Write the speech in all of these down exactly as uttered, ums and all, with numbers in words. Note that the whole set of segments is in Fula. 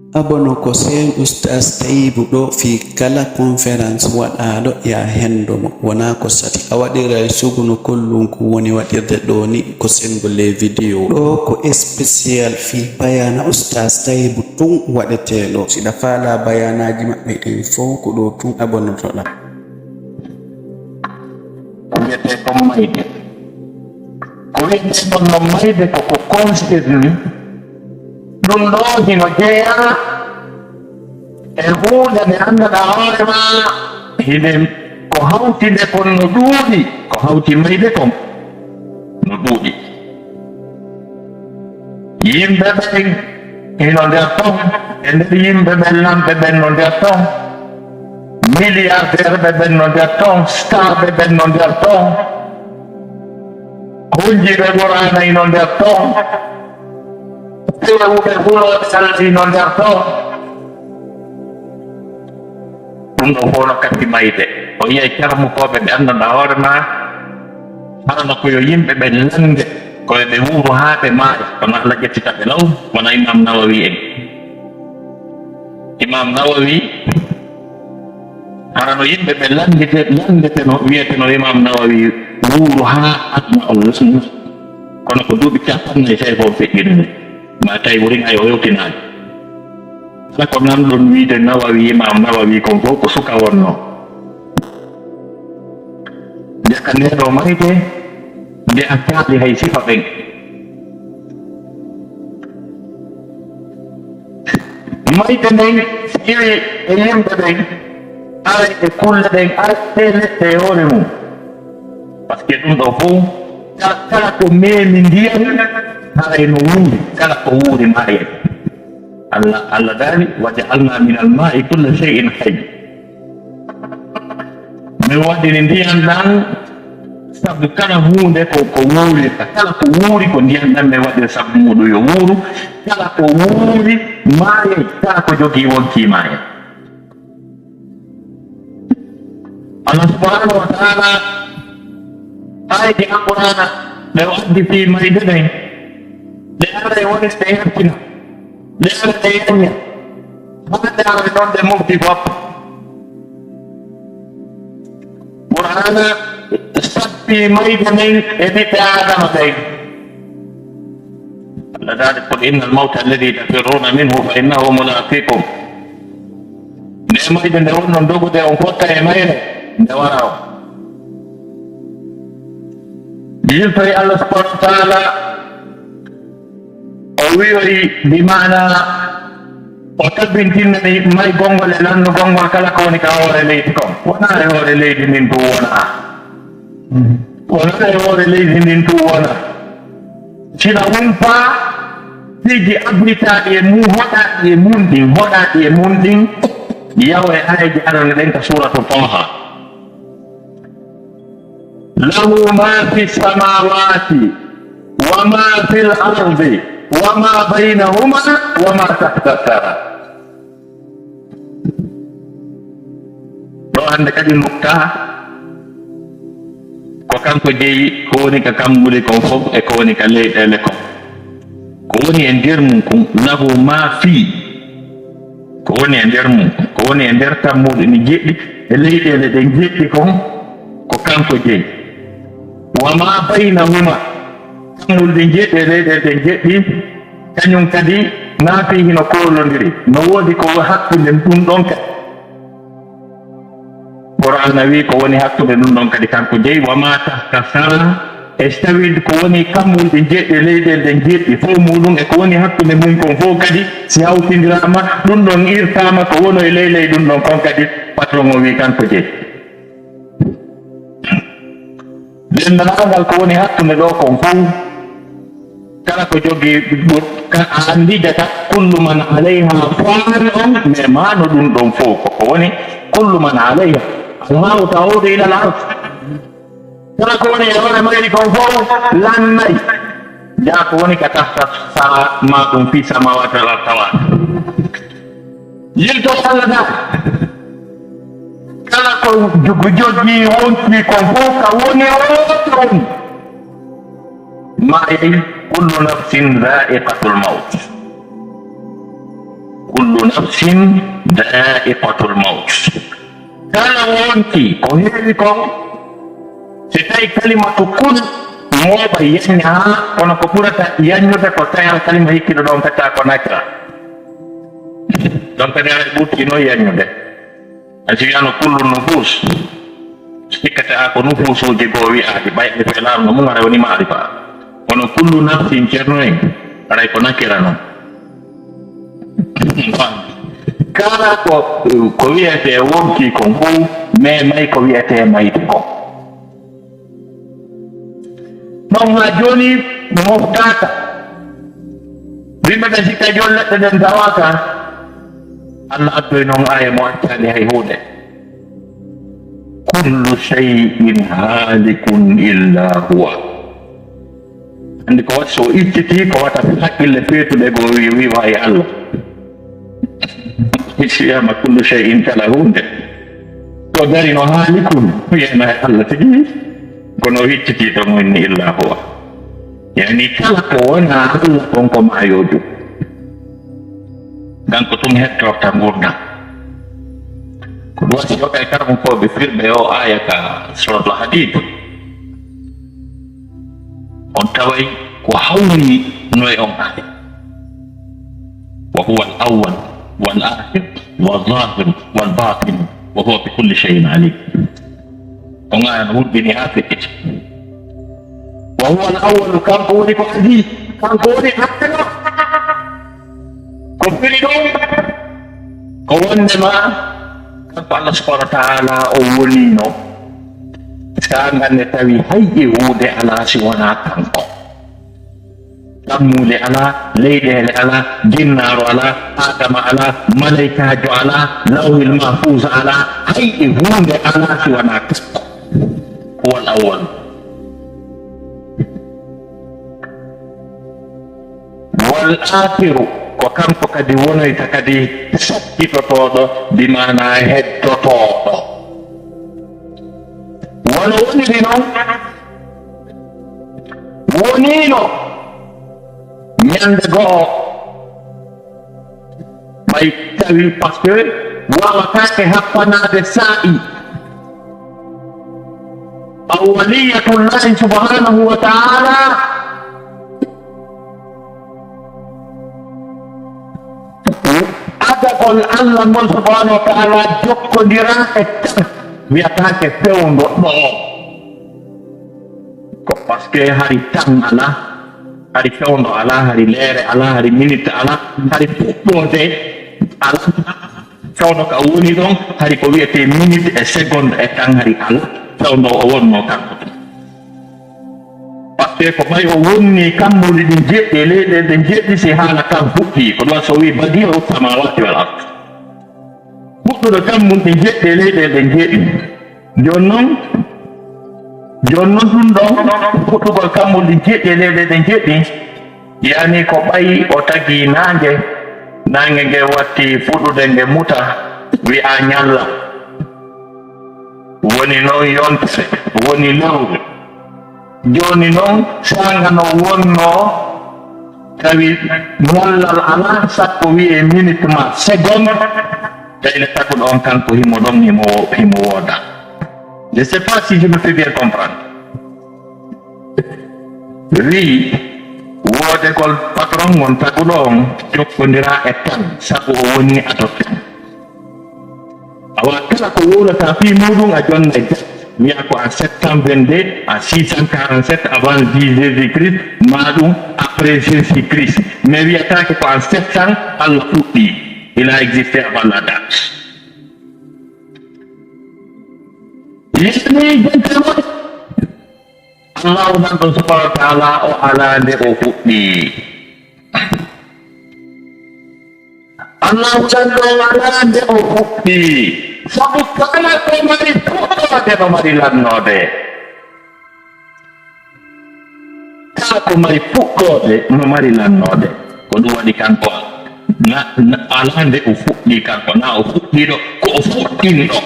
Abono ko seen Ustaas Tayibu ɗo fii kala conférence waɗaaɗo, yaa hendo mo. Wonaa ko sati. A waɗiray sugu no kollunku woni waɗirde ɗoo ni, ko senngo les vidéos. Ɗoo ko spécial fii bayaana Ustaas Tayibu tun waɗetee ɗoo. Si ɗa faalaa bayaanaaji maɓɓe ɗin fow, ko ɗoo tun abonotoɗaa. Ko wiyetee kon mayde. Ko wiyetee kon non mayde ko ko concerni. Ɗum ɗoo hino jeyaa e huunde nde annduɗaa hoore maa, hinde ko hawti nde kon no ɗuuɗi, ko hawti mayde kon no ɗuuɗi. Yimɓe ɓen hino nder ton, e nder yimɓe ɓen, lamɓe ɓen no nder ton, milliardaire ɓe ɓen no nder ton, star ɓe ɓen no nder ton, hunjiiɓe Qur'aana hino nder ton, pewuɓe hulooɓe Alla hino nder ton. Ɗum ɗoo fow no katti mayde. O yi'ay carmukooɓe ɓe anndanɗaa hoore maa, harano ko yo yimɓe ɓe lannde, ko yo ɓe wuuru haa ɓe maaya, kono Alla ƴettita ɓe law, wona Imaam Nawawi en. Imaam Nawawi, harano yimɓe ɓe lanndete, lanndeteno, wiyeteno Imaam Nawawi wuuru haa aduna on lannda. Kono ko duuɓi cappannayi e tawi ko o feƴƴiri nde, ma tawi o riŋay o hewtinaali. Kala ko nanɗon wiide Nawawi, Imaam Nawawi kon fow ko suka wonnoo. Jaka nde ɗoo mayde, nde accaali hay sifa ɓen. Mayde nden, si iwi e yimɓe ɓen, aray e kulle ɗen, aray e leɗɗe e hoore mum. Parce que ɗum ɗoo fow, kala, kala ko memi ndiyan, haray no wuuri, kala ko wuuri maayay. Allah, Allah daali, "Wa ja'alna min al-ma'i kulla shay'in hayy." Min waɗiri ndiyan ɗan sabu kala huunde ko, ko wuurirta, kala ko wuuri ko ndiyan ɗan min waɗiri sabu muɗum yo wuuru, kala ko wuuri maayay, kala ko jogii wonkii maayay. Allah subhanahu wa ta'ala, aayeeje Alqur'aana ɗe o addi fii mayde ɗen, ɗe aray woni ɗe hertina, ɗe ara ɗe yañña, haa ɗe ara non ɗe mofti fof. Qur'aana sappii mayde ɗen e ɓiɓɓe Aadama ɓen. Allah daali, "Qul innal mawta alladhi tafirruna minhu fa innahu mulaqikum." Nde mayde nde wonnon dogude on fotta e mayre, nde wara on. Yiltoy Allah subhanahu wa ta'ala, o wi'oy, bi maana, o tabbintinani may gonngol e lannugol ngol kala ko woni ka hoore leydi kon. Wonaa e hoore leydi ndin tun wonaa. Wonaa e hoore leydi ndin tun wonaa. Sina humpaa piiji abritaaɗi e mum, hoɗaaɗi e mum ɗin, hoɗaaɗi e mum ɗin, yawo e aayeeje arane ɗen ka suuratu Taaha. Lahu ma fi samawati wa ma fil ardi wa ma baynahuma wa ma tahta thara. Ɗo hannde kadi nokta ko kanko jeyi ko woni ka kammuuli kon fof e ko woni ka leyɗeele kon. Ko woni e nder mum kon, lahu ma fi, ko woni e nder mum, ko woni e nder kammuuli ɗi jeɗɗi e leyɗeele ɗe jeɗɗi kon, ko kanko jeyi. Wa ma baynahuma, kammuuli ɗi jeɗɗi e leyɗeele ɗe jeɗɗi, kañum kadi naa fi hino koolondiri, no woodi ko hakkunde ɗum ɗon kadi. Qur'aana wi ko woni hakkunde ɗum ɗon kadi kanko jeyi, wa ma tahta sara, e so tawii ko woni kammuuli ɗi jeɗɗi e leyɗeele ɗe jeɗɗi fof muɗum e ko woni hakkunde mum kon fof kadi, si hawtindiraama, ɗum ɗon irtaama ko wono e ley ley ɗum ɗon kon kadi, patron o wi kanko jeyi. Denndaangal ko woni hakkunde ɗo kon fof, kala ko jogii, ka, a anndi jaka, kullu man alayha fan on, mais maano ɗum ɗon fof ko ko woni kullu man alayha, alhaawu ta'uudu ilal ard. Kala ko woni e hoore mayri kon fof lannay. Jaa ko woni ka tahta sara ma ɗum fi samawati wal ard tawa. Yilto Allah da. Kala ko jogo jogii wonti kon fof ka woni o woni. Maayay, kullu nafsin dha'iqatul mawt. Ko Kullu nafsin daa'iqatul mawt. Kala wonki ko heewi kon, si tawi kalimatu kun mooɓa yañña haa, kono ko ɓurata yaññude ko tawata kalima hikkiɗo ɗon kata ko nakira. Ɗon kadi aray ɓurti noon yaññude. A si wiyano kullu nufus, sikkata a ko nufusuuji goo wi'aaki, ɓay alif e laam no mum aray woni maarifa. Kono kullu nafsin, ceerno en, aray ko nakira non. Kala ko, ko wiyetee wonki kon fof, mais may ko wiyetee mayde kon. Ɗon haa jooni moftaaka. Yimɓe ɓe sikka jooni leɗɗe ɗen tawaaka. Allah addoy noon aaya mo accaali hay huunde. Kullu shay'in haalikun illa huwa. Anndi ko waɗi so o icciti, ko wata haqqille feetuɗe goo wi-, wiwa e Allah. Si wiyama kullu shay'in, kala huunde. So darino haalikun, wiyana e Allah tigi, kono o icciti ɗon inni illa huwa. Yani kala ko wona Allah kon ko maayoojo. Kanko tun hettorta ngurndan. Ko ɗum waɗi yo kay karamu ko ɓe firɓe o aaya ka Suratul Hadid. On taway ko hawri no e on aaya. Wa huwa al-awwal wal akhir wal zahir wal batin wa huwa bi kulli shay'in alim. On aaya no wurɓini haa feƴƴiti. Wa huwa al-awwalu, kanko woni ko adii, kanko woni aadano. Ko firi ɗum, ko wonde ma, kanko Allah subhanahu wa ta'ala o wonino. Saanga nde tawi hay e huunde alaa si wonaa kanko. Kammuuli alaa, leyɗeele alaa, jinnaaru alaa, Aadama alaa, malaykaajo alaa, lawhil mahfuus alaa, hay e huunde alaa si wonaa kanko. Huwal awwal. Wal aakhiru, ko kanko kadi wonoyta kadi sakkitotooɗo, bi maanaa heddotooɗo. Wano woniri non, woniino ñande go'o, ɓay tawi, parce que waawataake happanaade saa'i. Awwaliyatullahi subhanahu wa ta'ala, adagol Allah ngol subhanahu wa ta'ala jokkondiraa e tan, wiyataake fewndo ɗoo. Ko parce que hari tan alaa, hari fewndo alaa, hari leere alaa, hari minute alaa, hari fuɗɗoode alaa. Fewndo ka woni ɗon, hari ko wiyetee minute e seconde e tan hari alaa. Fewndo o wonnoo kanko tan. Parce que ko ɓay o wonni kammuuli ɗin jeɗɗi e leyɗeele ɗen jeɗɗi, si haala kan fuɗɗii, ko ɗum waɗi so o wii badi'u samawati wal ard. Fuɗɗuɗo kammuuli ɗin jeɗɗi e leyɗeele ɗen jeɗɗi. Jooni non, jooni non ɗum ɗon fuɗɗugol kammuuli ɗin jeɗɗi e leyɗeele ɗen jeɗɗi, yani ko ɓay o tagi naange, naange nge watti fuɗɗude nge muta, wi'a ñalla. Woni non yontere, woni lewru. Jooni non, saanga no wonnoo, tawi ñallal alaa, sakko wiyee minute ma seconde, tawi le taguɗo on kanko himo ɗon, himo, himo wooda. Je sais pas si je me fais bien comprendre. Wi, woodegol patron on taguɗo on jokkondiraa e tan, sabu o woni adopté. Awa kala ko wowlata fii muuɗum a jonna e jam. Wiya ko en sept cent vingt-deux, en six cent quarante-sept avant Jésus-Christ, maa ɗum après Jésus-Christ. Mais wiyataake ko en sept cents Allah fuɗɗii. Il a existé avant la date. Yimɓe jentema. Allahu nan ɗon subhanahu wa ta'ala o alaa nde o fuɗɗii. Allahu nan ɗon alaa nde o fuɗɗii. Sabu kala ko mari fuɗɗoode no mari lannoode. Kala ko mari fuɗɗoode no mari lannoode. Ko ɗum waɗi kanko na, na, alaa nde o fuɗɗii kanko, na o fuɗɗiiɗo, ko o fuɗɗinɗo.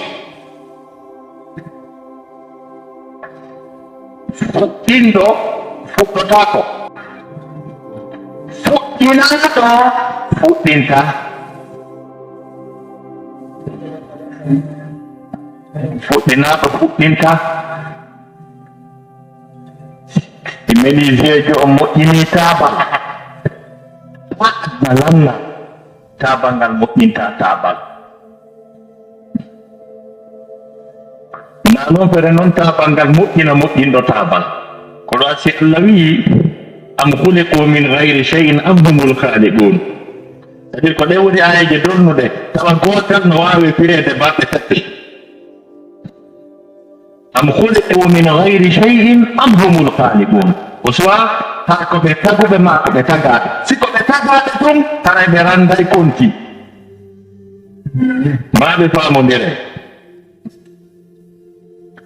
Fuɗɗinɗo fuɗɗotaako. Fuɗɗinaaɗo fuɗɗintaa. Fuɗɗinaaɗo fuɗɗinta. Si menuisier jo on moƴƴini taabal, haa aduna lanna, taabal ngal moƴƴinta taabal. Na non fere non taabal ngal moƴƴina moƴƴinɗo taabal. Ko ɗo si Allah wi'i, "Am khuliqu min ghayri shay'in am humul khaliqun." C'est-à-dire ko ɗe woni aayeeje donnuɗe, tawa gootal no waawi fireede balɗe tati. "Am khuliqu min ghayri shay'in am humul khaliqun." Ko soit haa ko ɓe taguɓe maa ko ɓe tagaaɓe. Si ko ɓe tagaaɓe tun, haray ɓe rannday konti. Maa ɓe faamondire.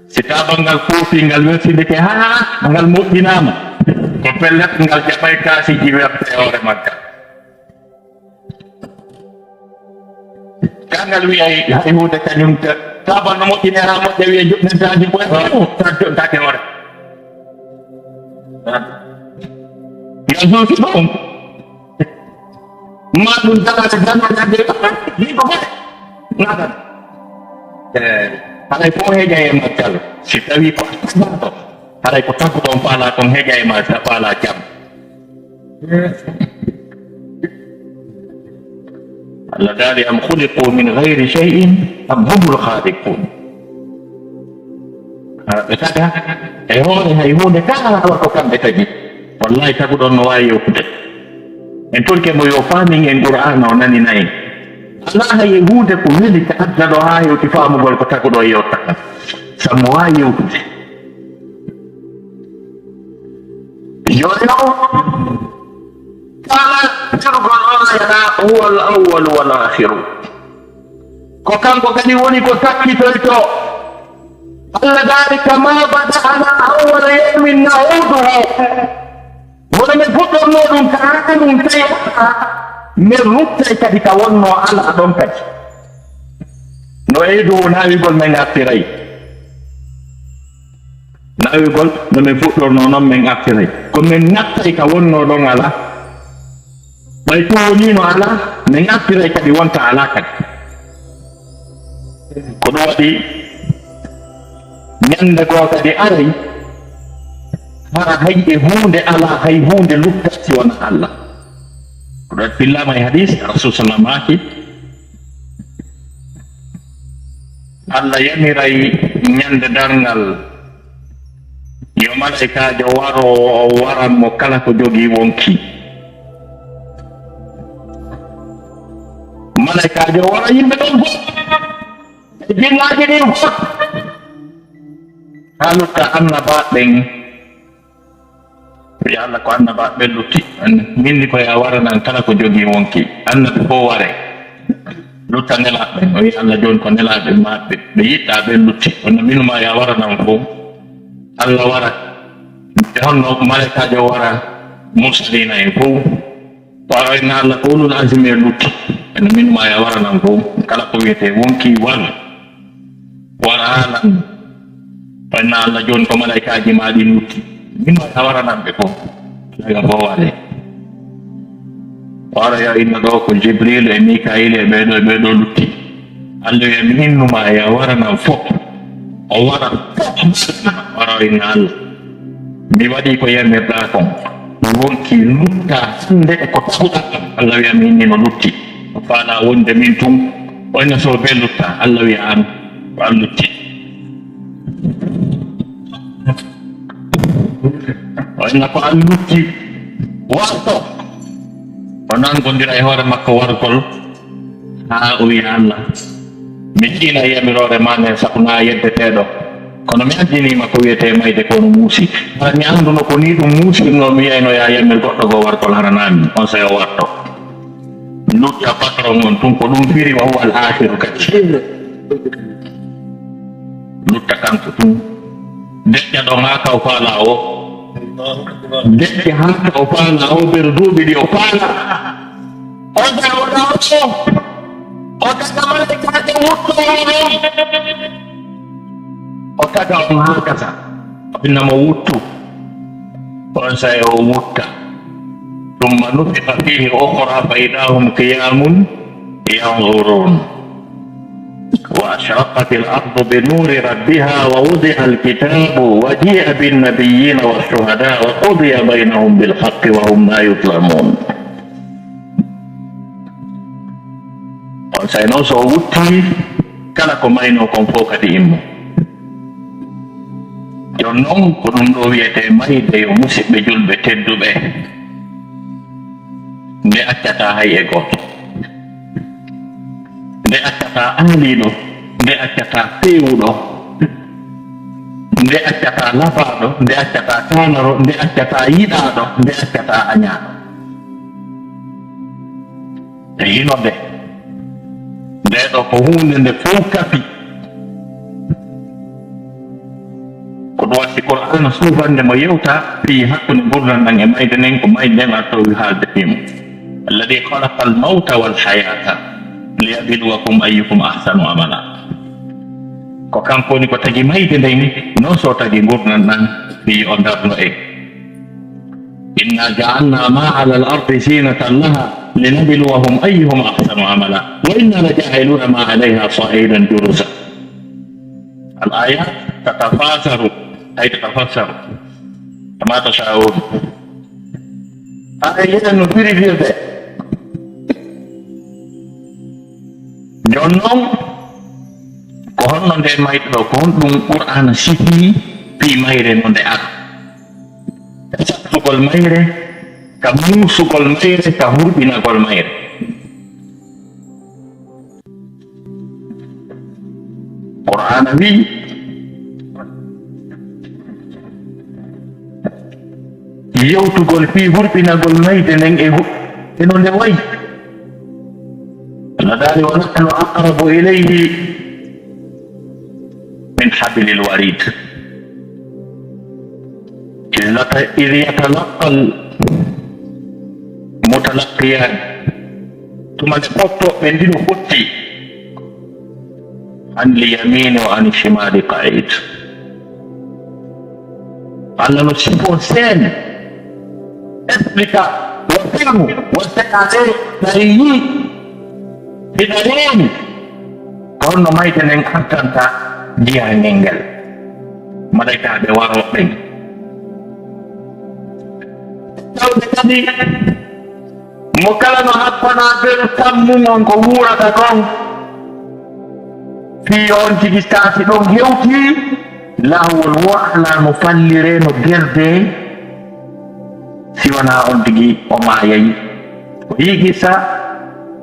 Si taabal ngal foofi, ngal weltindike, haa ngal moƴƴinaama, ko pellet ngal jaɓay kaasiiji werte e hoore maggal. Ka ngal wi'ay hay huunde kañum, ta-, taabal no moƴƴinee haa moƴƴa, wi'ay joɗɗintaake ko e hoore, ta joɗɗintaake hoore. Ngal suusi ɗum. Ma ɗum dagaade dano ladde, ni ko fay. Naatan. Eh, haray ko heƴa e maggal. Si tawi ko a tagaaɗo, haray ko taguɗo on faalaa kon heƴa e ma, si a faalaa jam. Allah daali, "Am khuliqu min ghayri shay'in am humul khaliqun." Haa ɓe taga e hoore hay huunde kala, tawa ko kamɓe tagi. Wallahi, taguɗo on no waawi yewtude. En torike mo yo faamin en Qur'aana, o nanina en. Alaa hay e huunde ko weli ka aduna ɗo haa hewti faamugol ko taguɗo o yewta. Sabu mo waawi yewtude. Yo, yo. Kala firgol on yana, "Huwa al-awwal wal akhiru." Ko kanko kadi woni ko sakkitoyto. Allah daali, "Kama bada'na awwala yawmin na'uduhu." Wano men fuɗɗorno ɗum, ka ɗum tawi men ruttay kadi ka wonno alaa ɗon kadi. No eydu o naawigol men artiray. Naawigol no men fuɗɗorno non men artiray. Ko men nattay ka wonno ɗon alaa. Ɓay tun woniino alaa, men artiray kadi wonta alaa kadi. Ko ɗum waɗi ñande goo kadi aray, hara hay e huunde alaa, hay huunde lutta si wonaa Allah. Ko ɗum waɗi fillaama e hadiis, Rasul sallam maaki, Allah yamiray ñande darngal yo malaykaajo waro, o waran mo kala ko jogii wonki. Malaykaajo wara yimɓe ɗon fof, e jinnaaji ɗin fof. Haa lutta annabaaɓe ɓen. Yo Allah ko annabaaɓe ɓen lutti. Min ni ko ya waranan kala ko jogii wonki. Annabi fof ware. Lutta nelaaɓe ɓen. O wi'i Allah jooni ko nelaaɓe maɓɓe. Ɓe yiɗɗaa ɓen lutti. Kono minu ma ya waranan fof. Allah wara. E honno malaykaajo wara mursaliina en fof. Wara inna Allah ko ulul azmi e lutti. Eno min ma ya waranan fof. Kala ko wiyetee wonki war. Wara haalan. Inna Allah jooni ko malaykaaji ma ɗin lutti. Min ma ya waranan ɓe fof. Daga fof ware. Wara ya inna ɗo ko Jibril e Mikail e ɓeeɗo e ɓeeɗo lutti. Allah wiya mi innuma ya waranan fof. O wara fof. Wara inna Allah. Mi waɗi ko yamirɗaa kon. Wonki lutta hannde e ko taguɗaa. Allah wiya mi inni no lutti. O faala wonde min tun. O inna so be lutta. Allah wiya an. Ko an lutti. O inna ko an lutti. Warto. O nangondira e hoore makko wargol. Haa o wiya Allah. Mi jiina yamiroore ma nden sabu na yeddeteeɗo. Kono mi anndiniima ko wiyetee mayde ko no muusi. Hara mi annduno ko nii ɗum muusirnoo, mi yiyayno ya yamir goɗɗo goo wargol hara naa mi. On sey o warto. Lutta patron on tun ko ɗum firi wa huwa al akhiru kadi. Lutta kanko tun. Deƴƴa ɗon haa ka o faalaa o. Deƴƴa haa ka o faalaa o, ɓeru duuɓi ɗi o faalaa. O dawoɗa o. O daga malaykaajo wutto o ɗon. O taga on haa gasa. O inna mo wuttu. On sey o wutta. Thumma nufikha fihi ukhra fa idha hum qiyamun yanzurun. وأشرقت الأرض بنور ربها ووضع الكتاب وجيء بالنبيين والشهداء وقضي بينهم بالحق وهم لا يظلمون. On say noon so o wutti, kala ko maynoo kon fof kadi immo. Jooni noon ko ɗum ɗo wiyetee mayde, yo musidɓe julɓe tedduɓe, nde accataa hay e gooto. Nde accataa aaliiɗo, nde accataa peewuɗo, nde accataa lafaaɗo, nde accataa kaanaro, nde accataa yiɗaaɗo, nde accataa añaaɗo. E hino nde, ndee ɗoo ko huunde nde fof kafi. Ko ɗum waɗi Qur'aana suufannde mo yewta fii hakkunde ngurndan ɗan e mayde nden, ko mayde nden a tawi haalde fii mum. الذي خلق الموت والحياة ليبلوكم أيكم أحسن عملا. Ko kanko woni ko tagi mayde nden, non so tagi ngurndan ɗan fii o darno en. إنا جعلنا ما على الأرض زينة لها لنبلوهم أيهم أحسن عملا وإنا لجاعلون ما عليها صعيدا جرزا. الآيات تتفاسر، أي تتفسر كما تشاءون. Aaya no firi firde. Jooni noon, ko honno nde mayde ɗoo, ko honɗum Qur'aana sifii fii mayre no nde ara? Ka sattugol mayre, ka muusugol mayre, ka hurɓinagol mayre. Qur'aana wi'i, yewtugol fii hurɓinagol mayde nden e hu-, e no nde wayi. No daali, ونحن أقرب إليه من حبل الوريد. إذ لت-، إذ يتلقى المتلقيان. Tuma nde fottooɓe ndino fotti. عن اليمين وعن الشمال قعيد. Allah no sifoo seen, explique, wo fewnu, wo seɗa ɗe, ɗa yi'i, hiɗa reeni. Ko honno mayde nden artanta jiyangel ngel? Malaykaaɓe warooɓe ɓen. Tawde kadi, mo kala no happanaa beru tammu ngon ko wuurata kon. Fii yo on tigi taati ɗon hewtii, laawol woo alaa no falliree, no gerdee, si wanaa on tigi o maayay. Ko yi'i qissa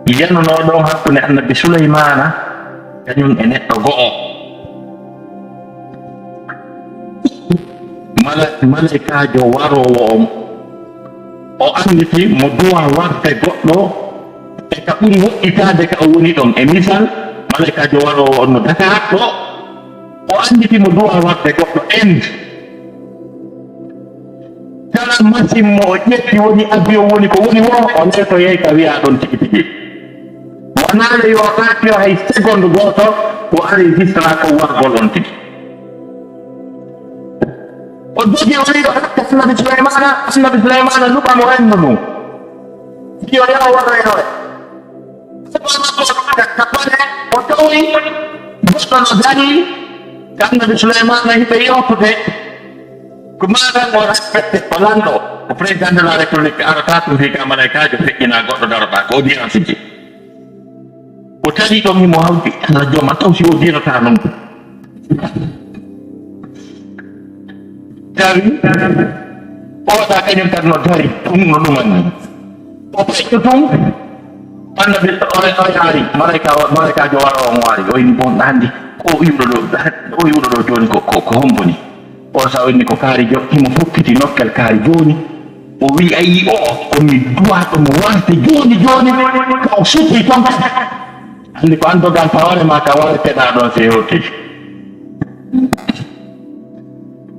yanunoo ɗon hakkunde Annabi Sulaymaana, kañum e neɗɗo go'o. Mala-, malaykaajo waroowo on, o annditi mo duwaa warde goɗɗo e ka ɓuri woɗɗitaade ka o woni ɗon. E misal, malaykaajo waroowo on no Dakar ɗo, o annditi mo duwaa warde goɗɗo Inde. Kala machine mo o ƴetti woni avion woni ko woni woo, o leetoyay ka wi'aa ɗon tigi tigi. Wanaale yo o ɗaatiyo hay seconde gooto, ko enregistra ko wargol on tigi. O dogi o wi'i o hokka Annabi Suleymaana, Annabi Suleymaana luɓa mo henndu ndun. Wi'i o yaha o warroyee hoore. Ka bane o tawi goɗɗo no darii, ka Annabi Suleymaana hiɓe yewtude. Ko maaɗan o respecté, ko lanɗo, ko président de la République, arata ɗum fii ka malaykaajo feƴƴina goɗɗo darata, ko audience ji. O tawi ɗon himo hawti, Allah jooma taw si o dirata non. Tawi, oɗa kañum tan no dari, ɗum no ɗuman ni. O feƴƴo tun, Annabi, o, o yaari, malaika, malaikaajo waro on waari, o inni, "Bon, ɗa anndi, o iwɗo ɗo, o iwɗo ɗo jooni ko, ko, ko hombo ni?" On sa o inni ko kaari jo-, himo fokkiti nokkel kaari jooni. O wi'i, "Ayi, o, o mi duwaaɗo mo warde jooni jooni, ka o sutii ton kadi." Anndi ko an dogan ka hoore ma ka wareteɗaa ɗon si hewti.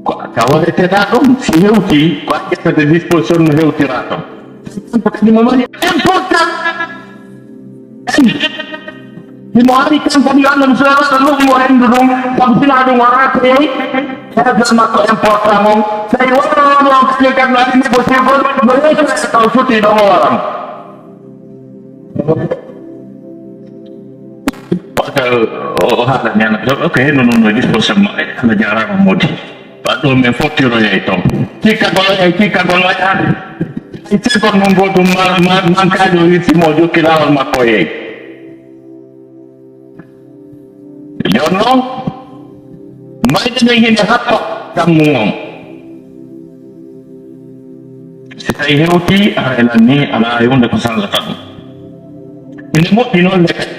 Ko ka wareteɗaa ɗon si hewti, ko a ƴettata disposition no hewtiraa ton. Kanko kadi mo mari important. Himo hari kanko kadi yo Annabi Suleymaana luɓi o henndu ɗum, sabu sinaa ɗum o raatoyay. Heedal makko important on. Tawi wonno on on kañum kadi no ari négocier gol, no yeeso e taw sutii ɗon o waran. Eh, o o haalani ana ok, henno noon no disposition maɓɓe. Allah jaaraama moodi. Waɗ ɗo min fottiroyay toon. Cikkagol oya e cikkagol oyaade. Hay sekon noon gootum ma- ma- mankaajo o wirtimo o jokki laawol makko o yeey. Jooni noon, mayde nden hinde happa kammu on. Si tawi hewti, ara e lanni, alaa e hunde ko sansata ɗum. Ene moƴƴi noon nde kadi.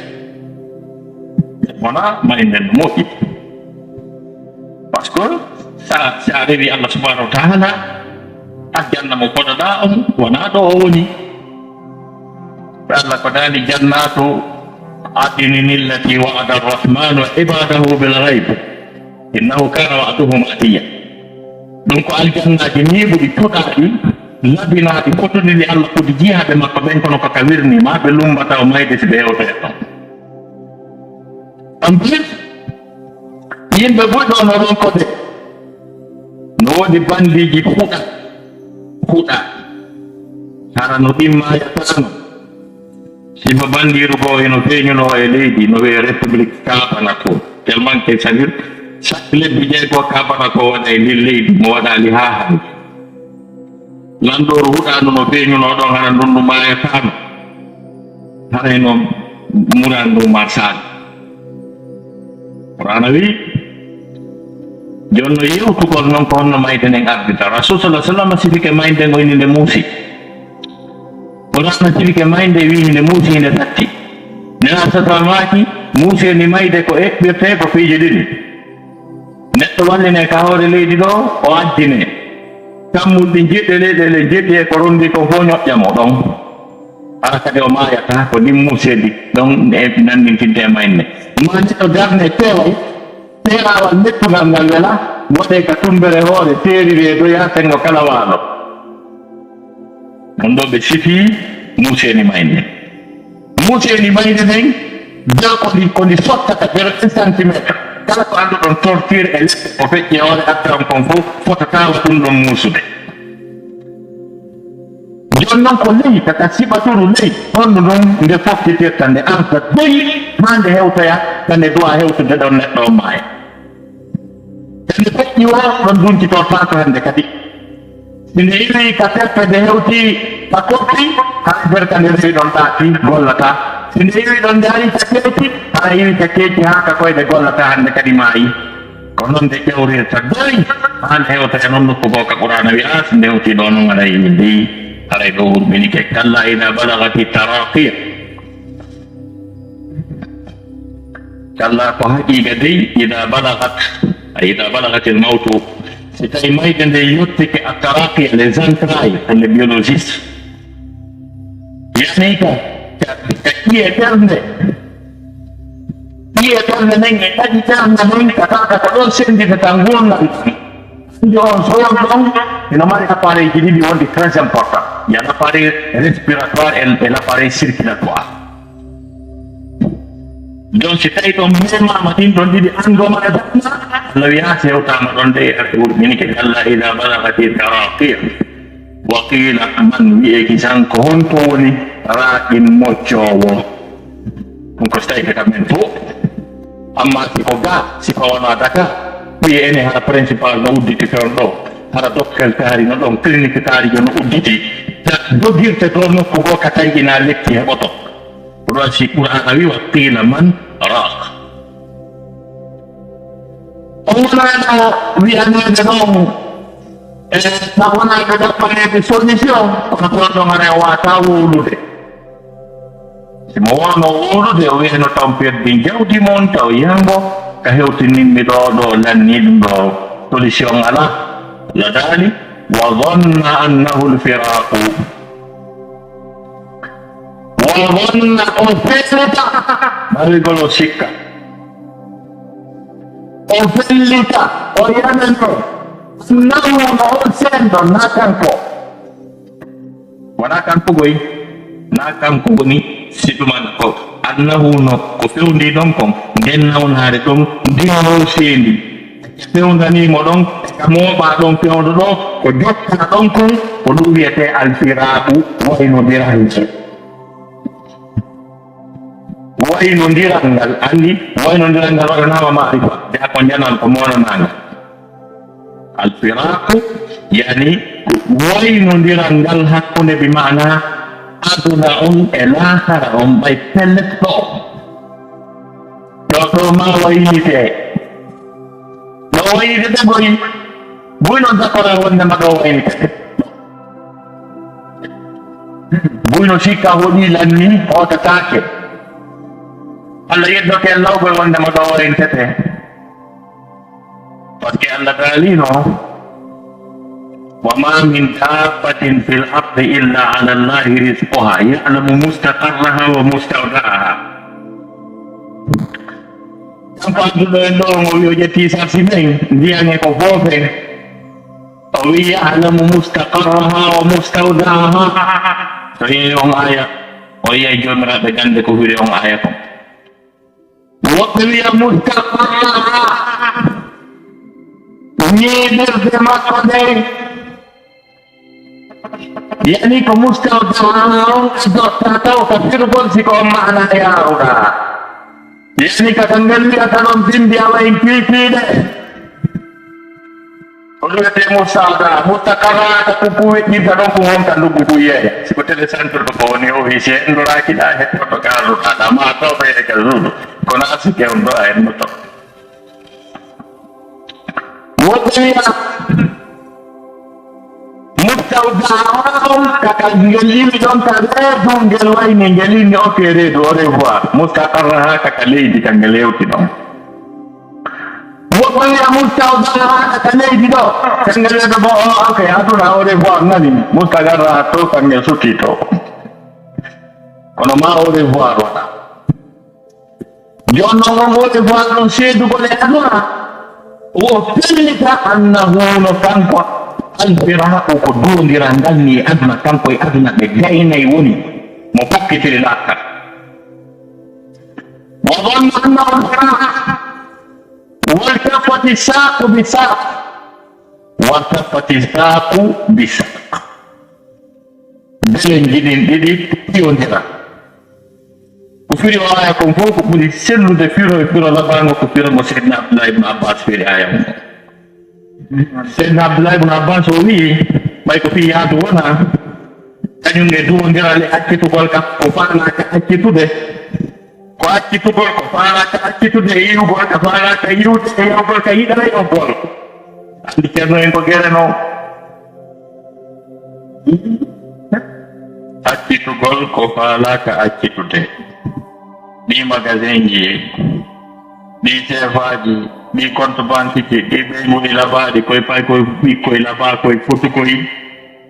Wona ma en nden no moƴƴi. Parce que sa sa rewi Allah subhanahu wa ta'ala, aljanna mo podoɗa on wona ɗo o woni. Allah ko daali jannatu adnin allati wa'ada arrahmanu ibadahu bil ghaib. Innahu kana wa'duhu ma'tiya. Ɗum ko aljannaaji neeɓuɗi, puɗaaɗi, labinaaɗi, fotuɗi ɗi Allah foti jiyaaɓe makko ɓen, kono ko ka wirni ma ɓe lumbata o mayde si ɓe hewtoyat ɗon. En plus, yimɓe buy ɗo no ronko de, no woodi bandiiji huɗa, huɗa, hara no ɗin maayataano. Sifa banndiiru goo hino feeñunoo e leydi no wi'ee République Kabanako. Tellement que, c'est-à-dire, chaque lebbi jeego Kabanako waɗa e ndin leydi, mo waɗaali haa hannde. Lanɗooru huɗaandu no feeñunoo ɗon, hara ndun ndu maayataano. Haray no muraandu ndu marsaali. Qur'aana wi'i, jonno yewtugol non ko honno mayde nden ardita. Rasul sallallahu alaihi wasallam sifike mayde ngo inde nde muusi. Qur'aana sifike mayde wi'i nde muusi, nde satti. Nena sata maaki, muuseni mayde ko eɓɓirte ko piiji ɗiɗi. Neɗɗo walline ka hoore leydi ɗo, o addine. Kammulɗi njiɗɗe leyɗe, ɗe njiɗɗi e ko rondi kon fof ñoƴƴa mo ɗon. Hara kadi o maayata ko ɗin muusedi ɗon e nanndintinde e mayde. Ma neɗɗo darne peewal, peeraawal mettungal ngal wela, waɗe ka tumbere hoore, seeriri e doya, senngo kala waalo. Ɗum ɗo ɓe sifii muuseeni mayde. Muuseeni mayde nden, nder ko ndi, ko ndi sottata nder un centimètre. Kala ko annduɗon torture e lepte ko feƴƴi e hoore adda on kon fof, fotataa wa ɗum ɗon muusude. Jooni noon ko ley, kaka siɓaturu ley, honno noon nde foftitirta, nde arta doyi, haa nde hewtoya, ka nde duwa hewtude ɗon neɗɗo on maaya. Ka nde feƴƴi o, ɗon duncitotaako hannde kadi. Si nde iwii ka teppe, nde hewti ka koppi, haa nder ka nde rewi ɗon ɗaati, gollataa. Si nde iwii ɗon, nde ari ka keeci, haa iwi ka keeci, haa ka koyɗe gollataa, hannde kadi maayi. Ko noon nde ƴawrirta doyi, haa nde hewta e noon nokku goo ka Qur'aana wi'a, si nde hewti ɗoo noon, haray ndi, haray ɗoo hurminike. Kalla idaa balagati taraaqiya. Kalla, ko haqiiqa dey, idaa balagat, ay idaa balagatil mawtu, si tawi mayde nde yottike a taraaqiya, les entrailles, pour les biologistes. Yani ka, ka, ka ƴiye ɓernde. Ƴiye ɓernde nden e ɗaɗi ɓernde nden, ka tawata ko ɗon sennditata nguurndam. Anndi on so won ɗon, ina mari appareil ji ɗiɗi wonde très important. Il y a l'appareil respiratoire et, et l'appareil circulatoire. Donc, si tawi ɗon memaama ɗin ɗon ɗiɗi anndoma e baɗma, Allah wi'a si hewtaama ɗon de, arti wurɓinike. Kalla idaa balagati taraaqiya. Wa qiila man, wi'eeki tan ko honto woni raaqin moccoowo? Ɗum ko si tawi ka men fof. Amma si ko ga, si ko wona Dakar, wi'e ene hara principal no udditi toon ɗo, hara docteur taari no ɗon, clinique taari jo no udditi. Ta dogirte to nokku goo ka tawi ina lekki heɓoto. Ko ɗo si Qur'aana wi wa qiila man raaq. On wonano wi'aneede ɗon, e, taw wonaa ɓe ɗaɓɓaneede solution, kono toon ɗon haray o waawataa wowlude. Si mo wonno wowlude, o wi'ano taw perdi jawdi mon, taw yango, ka hewtininmi ɗo, ɗo lanni ɗum ɗo solution alaa. La daali, wa dhanna annahu al-firaqu. Wa dhanna, o fellita, ɓawigol o sikka. O fellita, o yanano, annahu, no on seendo, na kanko. Wona kanko goy, na kanko woni siɗuman ko annahu, no ko fewndi ɗon kon, nden nawnaare ɗon, ndin no seendi. Fewndaniimo ɗon, ka mooɓaa ɗon fewndo ɗo, ko jokkaa ɗon kon, ko ɗum wiyetee alfiraaku, waynondirande. Waynondiral ngal, anndi, waynondiral ngal waɗanaama maarifa, de ko njanal ko monanaangal. Alfiraaku, yani, waynondiral ngal hakkunde, bi maana aduna on e laakara on, ɓay pellet ɗo. Ɗo, ɗo ma waynitee. Ɗo waynitete boy. Buy no dakora wonde ma ɗo waynitete. Buy no sikka hoɗi lanni hootataake. Allah yeddoke lawɓe wonde ma ɗo waynitete. Parce que Allah daalino, "Wa ma min dabbatin fil ardi illa ala Allahi rizquha, ya'lamu mustaqarraha wa mustawda'aha." Kanko adduɗo en ɗo, o wi o ƴetti sarsi men, ndiyan e ko foofe. O wi, "Ya'lamu mustaqarraha wa mustawda'aha." So yeeyi on aya, o yiyay joomiraaɓe gannde ko wiri on aya kon. Woɓɓe wiya mustaqarraha, ñiiɓirde makko ndey. Yani ko mustawda'aha on addotta taw ka firgol si ko on maana yaaruɗa. Yani ka ka ngal wiyata ɗon bimbi awa en kiikiiɗe. Ko ɗum wiyetee mustawda, mustaqarra, ka ɗum ko weƴƴinta ɗon ko wonta nduggu ko yeeya. Si ko télécentre ɗo ko woni o wi si henndoraaki ɗa, hettoto ka arduɗa ɗa, ma taw ɓeyde ka suudu. Kono asike on ɗo a hennoto. Woɓɓe wiya, mustawda on, ka ka ngel yimi ɗon ka reedu, ngel wayni, ngel inni, "Ok, reedu, au revoir." Mustaqarra ha ka ka leydi, ka ngel hewti ɗon. Woɓɓe wiya mustawda ha ka leydi ɗo. Sanga wiya ɗo bo, "Oh, ok, aduna, au revoir," nani. Mustaqarra to ka ngel sutti to. Kono ma au revoir waɗa. Jooni non, on au revoir ɗon seedugol e aduna. O fellita annahu no kanko alfiraaku ko duwondiral ngal ni aduna, kanko e aduna ɓe gaynay woni. Mo fokkitiri laakara. Wa zanna annahu al-firaq. Waltafati saqu bi saq. Waltafati saqu bi saq. Belenji ɗin ɗiɗi piyondira. Ko firi o aya kon fof ko ɓuri sellude firo e firo labango ko firo mo Seydina Abdullah ibn Abbas firi aya on. Seydina Abdullah ibn Abbas o wi'i, ɓay ko fii yaadu wona, kañum e duwondiral e accitugol ka, ko faalaaka accitude. Ko accitugol, ko faalaaka accitude, e yi'ugol ka faalaaka yi'ude, e yawgol ka yiɗaa yawgol. Anndi Ceerno en ko gere non. Accitugol ko faalaaka accitude. Ɗii magasinji, ɗii seefaaji, ɗii compte banque ji, ɗii ɓeynguɗi labaaɗi, koye pay koye ɓikkoy labaa, koye fotu koye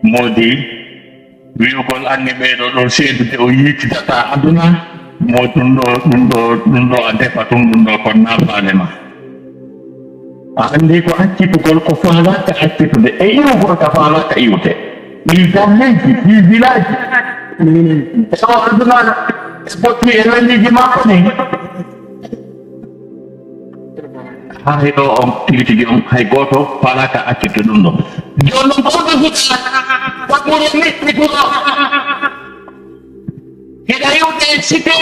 moodi. Wi'ugol anne ɓeeɗo ɗo seedude o yiitidata aduna, mo ɗum ɗo, ɗum ɗo, ɗum ɗo a defa tun, ɗum ɗo kon nafaale ma. A anndi ko accitugol ko faalaaka accitude, e iwugol ka faalaaka iwde. Ɗi galleeji, ɗi village. E o aduna, e bottu e welliiji makko ni. Hay ɗo on tigi tigi on, hay gooto faalaaka accitde ɗum ɗo. Jooni non, ko ɗum fuɗɗa, waɗɓude miɗɗi ɗum ɗo. Hiɗa iwde e cité,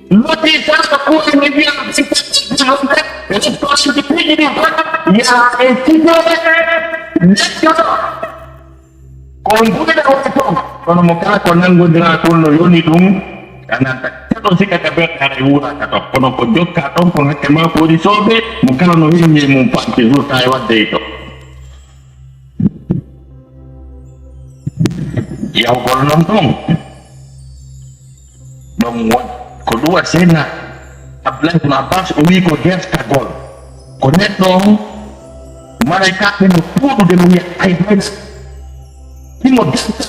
loti saka kuuɗe mi wiya, restaurant ji piiji ɗi fof, yaa e cité, neɗɗo ɗo. Ko on buɗe o toon, kono mo kala ko nanngondiraa toon no yoni ɗum, a nanta caɗo sikka ka berɗe haray wuuraka toon, kono ko jokka toon ko hakke maa ko woni soobee, mo kala no hirmi e mum fanti, so tawi waɗde e toon. Yahugol noon toon, ɗon won ko ɗum waɗi Seydina Abdullah ibn Abbas o wii ko gertagol. Ko neɗɗo on, malaykaaɓe no tuuɗude mo wiya, "Ay, hayna, himo darta,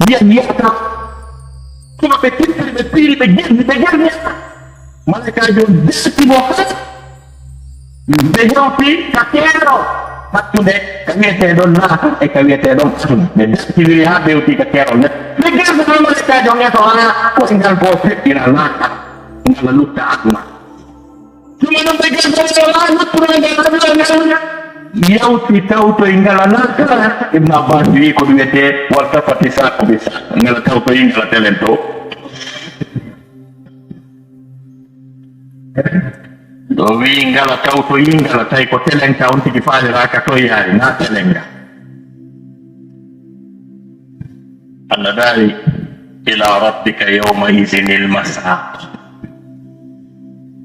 wiya, yiyata, tuma ɓe tintiri, ɓe piiri, ɓe gerni, ɓe gerni." Malaykaajo on darti mo haa ɓe hewti ka keerol hakkunde ka wiyetee ɗon laakara e ka wiyetee ɗon aduna. Ɓe dartindiri haa ɓe hewti ka keerol nden. Ɓe gerni ɗon malaykaajo on e to haa koyngal goo feƴƴira laakara, ngal lutta aduna. Tuma non ɓe gerni ɗon haa luttuɗo ngal aduna ngal yawti tawtoy ngal laakara. Ibn Abbas wi'i ko ɗum wiyetee waltafati saqu bi saq. Ngal tawtoy ngal telen to. Ɗo wiyi ngala tawtoyi ngala, tawi ko telenka on tigi faaliraaka toy yaari, na telenga. Allah daali, "Ila rabbika yawma izinil masaq."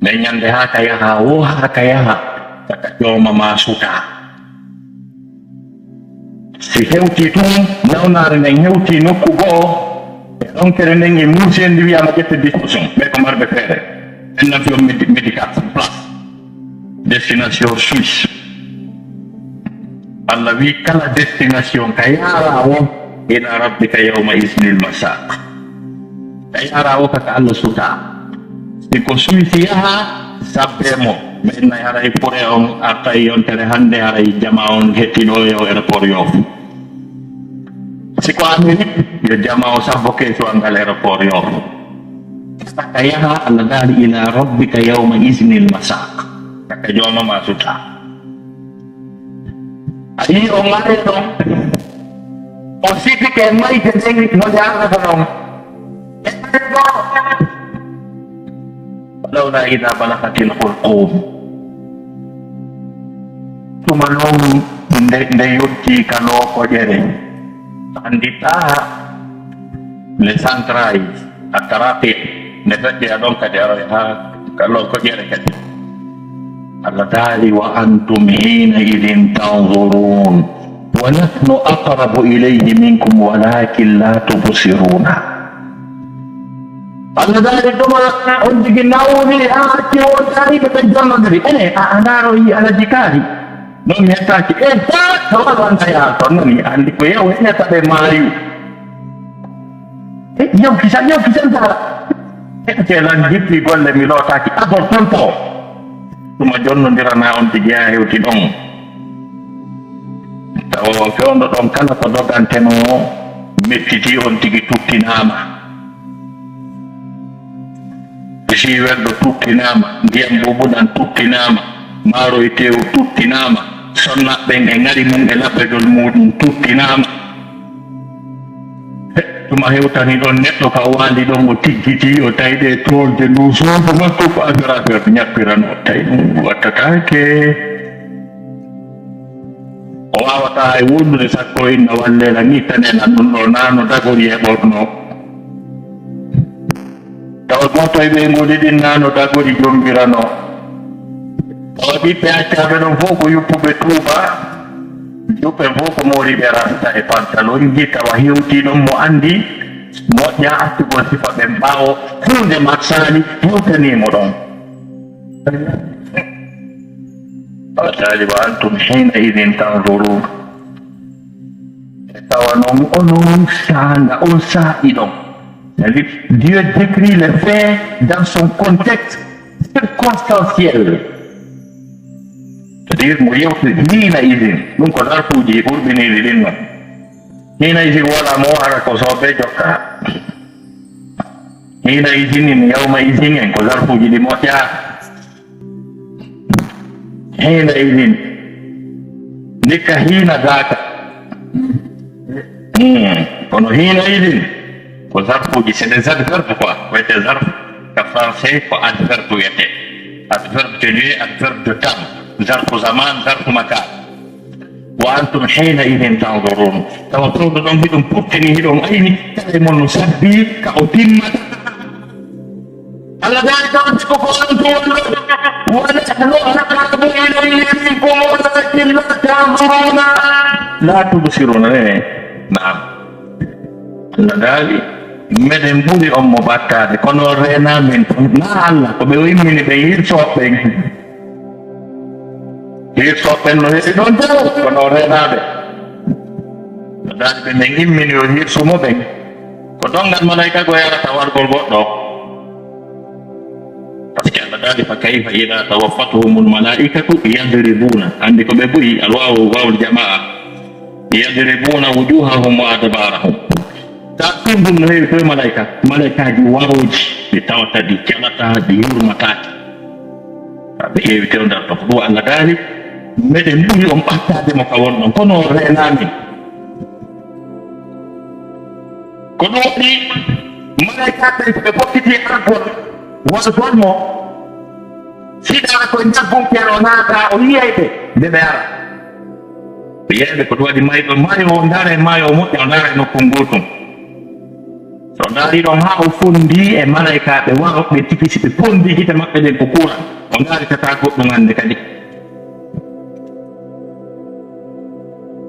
Mais ñande haa ka yaha, wo haa ka yaha, ka ka jooma ma suta. Si hewti tun, nawnaare nden hewti nokku go'o, e ɗon kere nden e musée ndi wiyama ƴette disposition, ɓe ko marɓe feere. En nan fiyo médi-, médical sur place. Destination Suisse. Allah wi kala destination ka yaara wo ila rabbika yawma iznil masaq. Ka yaara wo ka ka Allah suta. Si ko Suisse yaha, sabbe mo. Men nay haray pure on artay yontere hande haray jama on hettiɗo yo aéroport yo. Si ko Amérique, yo jama o sabbo keesu angal aéroport yo. Ka yaha Allah daali ila rabbika yawma iznil masaq. Ka ka jooma ma suta. A yii o ŋare ɗon, o sifike mayde nden no jaarata ɗon. E mayde ɗo, falawla ida balagatil hulqum. Tuma non nde, nde yotti ka lookoƴere. Andi taa les entrailles, a taraqi, nde feƴƴoya ɗon kadi aroy haa ka lookoƴere kadi. Allah daali, "Wa antum hina idin tanzurun, wa nahnu aqrabu ilayhi minkum walakin la tubsiruna." Allah daali, "Ɗuma on tigi nawri haa acci wontaari ɓe ɓen jonnodiri. Ene, a, a ndaaro yi Alaji Kaari?" Non mi yettaaki. E, ta, tawa ɗo anda yaa ton, non mi andi ko yaw, ene taɓe maayu. E, yaw kisan, yaw kisan dara. E, te lan jippi golle mi lootaaki. Abor ton to. Tuma jonnondirana on tigi haa hewti ɗon. Tawa fewndo ɗon kala ko dogantenoo mettiti on tigi tuttinaama. Bisi welɗo tuttinaama, ndiyam bubuɗam tuttinaama, maaro e teewu tuttinaama, sonna ɓen e ŋari mum e labbedol muuɗum tuttinaama. Tuma hewtani ɗon neɗɗo ka waali ɗon, o tiggiti, o tawi ɗe toolde ndu suudu makko ko affaire affaire ñappirano, tawi ɗum wattataake. O waawata hay wondude sakko inna wallela, ngittanena ɗum ɗo, nano dagori e ɓorno. Tawa gooto e ɓeynguuli ɗin nano dagori jombirano. Tawa ɓiɓɓe accaaɓe ɗon fof ko yuppuɓe tuuba, juɓɓe fof ko mooriɓe rasta e pantalonji, tawa hewti ɗon mo andi moƴƴa attugol sifa ɓen ɓaawo, huunde matsaali hewtani mo ɗon. Tawa taali wa antum hina idin tanzurun. E tawa non onon saanga on saa'i ɗon. C'est-à-dire, Dieu décrit les faits dans son contexte circonstanciel. C'est-à-dire, mo yewti hina idin, ɗum ko zarfuuji ɓurɓiniiɗi ɗin non. Hina idin wala mo ara ko soɓe jokka. Hina idin, yawma idin en ko zarfuuji ɗi moƴƴa. Hina idin. Ndikka hina daka. Hmm. Kono hina idin ko zarfuuji, c'est des adverbes quoi. Wiyete zarf ka français ko adverbe wiyete. Adverbe de lieu, adverbe de temps. Zarfu zaman, zarfu makan. Wa antum hina idin tanzurun. Tawa fewndo ɗon hiɗum puttini, hiɗum ayni, kala e mon no sabbi ka o timmata. Allah daali tawa debbo ko on to wonɗo. Wa nahnu aqrabu ilayhi minkum walakin la tanzuruna. La tubsiruna, ne. Naam. Allah daali, meɗen ɓuri on mo ɓattaade, kono reena min tun. Na Allah, ko ɓe o immini ɓen hirso ɓen. Hirso ɓen no heewi ɗon taw, kono o reenaaɓe. No daali ɓe men immini yo hirsu mo ɓen. Ko donngal malaika go yarata wargol goɗɗo. Parce que Allah daali, "Fa kayfa idha tawaffatuhumul malaikatu yadribuna." Andi ko ɓe buyi, alwawu wawul jamaa. "Yadribuna wujuhahum wa adbarahum." Ta ɗum no heewi koye malaika, malaikaaji warooji, ɗi tawata, ɗi jalata, ɗi yurmataake. Ɓe heewi tewndal to. Ko ɗum Allah daali, meɗen ɓuri on ɓattaade mo ka wonɗon, kono o reenaa min. Ko ɗum waɗi malaikaaɓe ɓe fokkiti argol, wargol mo. Siɗa ko nder gumpere o naata, o yiyay ɓe nde ɓe ara. O yiyay ɓe ko ɗum waɗi mayɗo maayo, o ndaara e maayo, o moƴƴa, o ndaara e nokku ngootum. So o ndaari ɗon haa o fonndii e malaykaaɓe warooɓe, tigi si ɓe fonndii gite maɓɓe ɗen ko kuuran, o ndaari tata goɗɗum hannde kadi.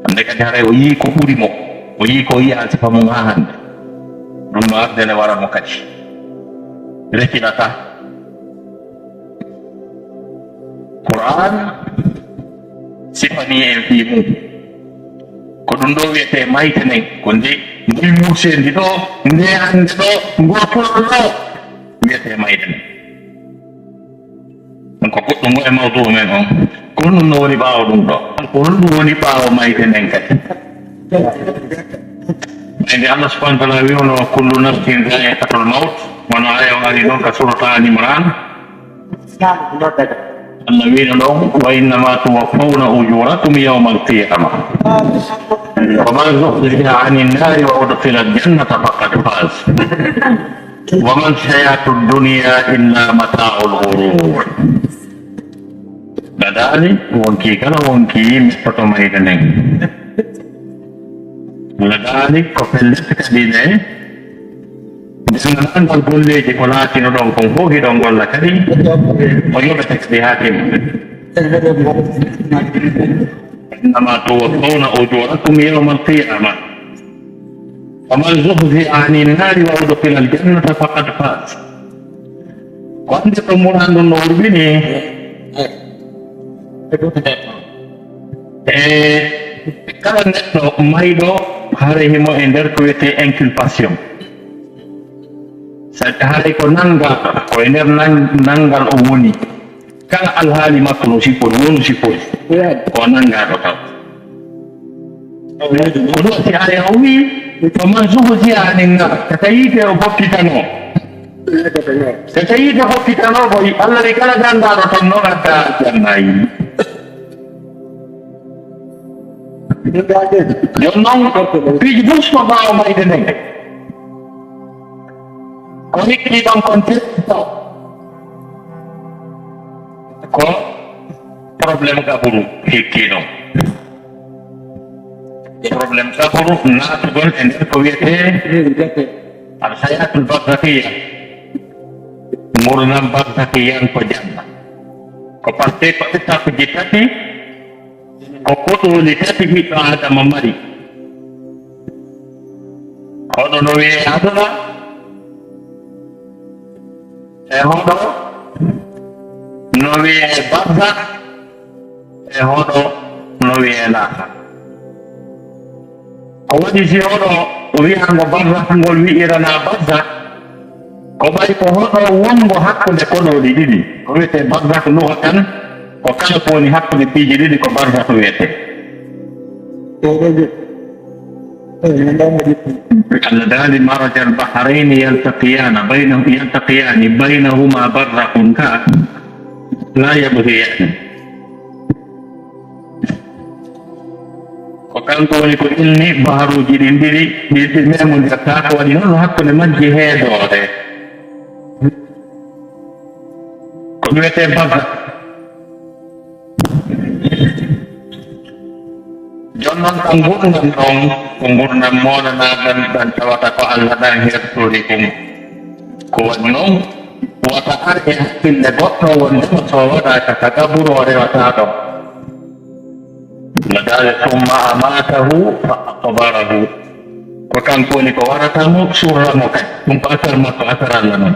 Hannde kadi haray o yii ko ɓuri mo, o yii ko yiyaa sifa mum haa hannde. Ɗum no arde ne wara mo kadi. Rekinataa. Qur'aan sifanii en fii mum. Ko ɗum ɗoo wiyetee mayde nden, ko nde, ndi muuseendi ɗoo, nde hannde ɗoo, ngoo tollo ɗoo, wiyetee mayde nden. Ɗum ko goɗɗum ngo e mawduu men on. Ko honɗum no woni ɓaawo ɗum ɗoo? Ko honɗum woni ɓaawo mayde nden kadi? Mayde Allah subhanahu wa ta'ala wi'uno, "Kullu nafsin dha'iqatul mawt." Wano aaya on ari ɗon ka surata Ali Imran. Allah wi'no ɗon, "Wa innama tuwaffawna ujurakum yawmal qiyamah. Faman zuhziha anin nari wa udkhilal jannata faqad faz. Wa mal hayatud dunya illa mata'ul ghurur." Ladaali wonkii kala wonkii mettoto mayde nden. Ladaali ko pellet kadi ne, denndaangal golleeji ko laatino ɗon kon fof hiɗon golla kadi, o yoɓete kadi haa timma. Innama tuwaffawna ujurakum yawmal qiyamah. Faman zuhziha anin nari wa udkhilal jannata faqad faz. Ko anndirɗon Qur'aan ɗum no hurɓini. E kala neɗɗo mayɗo, haray himo e nder ko wiyetee inculpation. Sa-, haray ko nanngaa, ko e nder nan-, nanngal o woni. Kala alhaali makko no sippori, wonu sippori. Ko nanngaaɗo taw. Ko ɗum si aaya o wii, "Faman zuhziha anin naar", kaka yiite o fokkitanoo. Kaka yiite fokkitanoo, ko Allah wi kala danndaaɗo ton noon adda aljanna yi. Jooni noon, piiji fof so ɓaawo mayde nden. Ko hikki ɗon kon teddi taw. Ko problème qaburu hikki ɗon. Problème qaburu naatugol e nder ko wiyetee al hayatul barzakhiya. Ngurndan barzakhiyan ko janna. Ko parce que ko étape ji tati, ko koɗooli tati ɓiɗɗo Aadama mari. Hoɗo no wiyee aduna, e hoɗo no wiyee barzakh, e hoɗo no wiyee laakhara. Ko waɗi si hoɗo wi'aango barzakh ngol wi'iranaa barzakh, ko ɓay ko hoɗo wonngo hakkunde koɗooli ɗiɗi. Ko wiyetee barzakh lugatan, ko kala ko woni hakkunde piiji ɗiɗi ko barzakh wiyetee. Allah daali, "Marajal bahrayni yaltaqiyana bayna-, yaltaqiyani baynahuma barzakhun ka la yabghiyani." Ko kanko woni ko ilni baharuuji ɗin ɗiɗi, ɗi, ɗi memondirtaa, ko waɗi noon hakkunde majji heedoore. Ko ɗum wiyetee barzakh. Jooni noon, ɗan ngurndan ɗon, ko ngurndan moolanaaɗan, ɗan tawata ko Allah ɗan hertori ɗum. Ko waɗi noon, wata ar e hakkille goɗɗo wondema so waɗaaka ka qaburu o rewataa ɗon. No daali, "Summa amatahu fa aqbarahu." Ko kanko woni ko warata mo, surra mo kadi. Ɗum ko affaire makko, affaire Allah noon.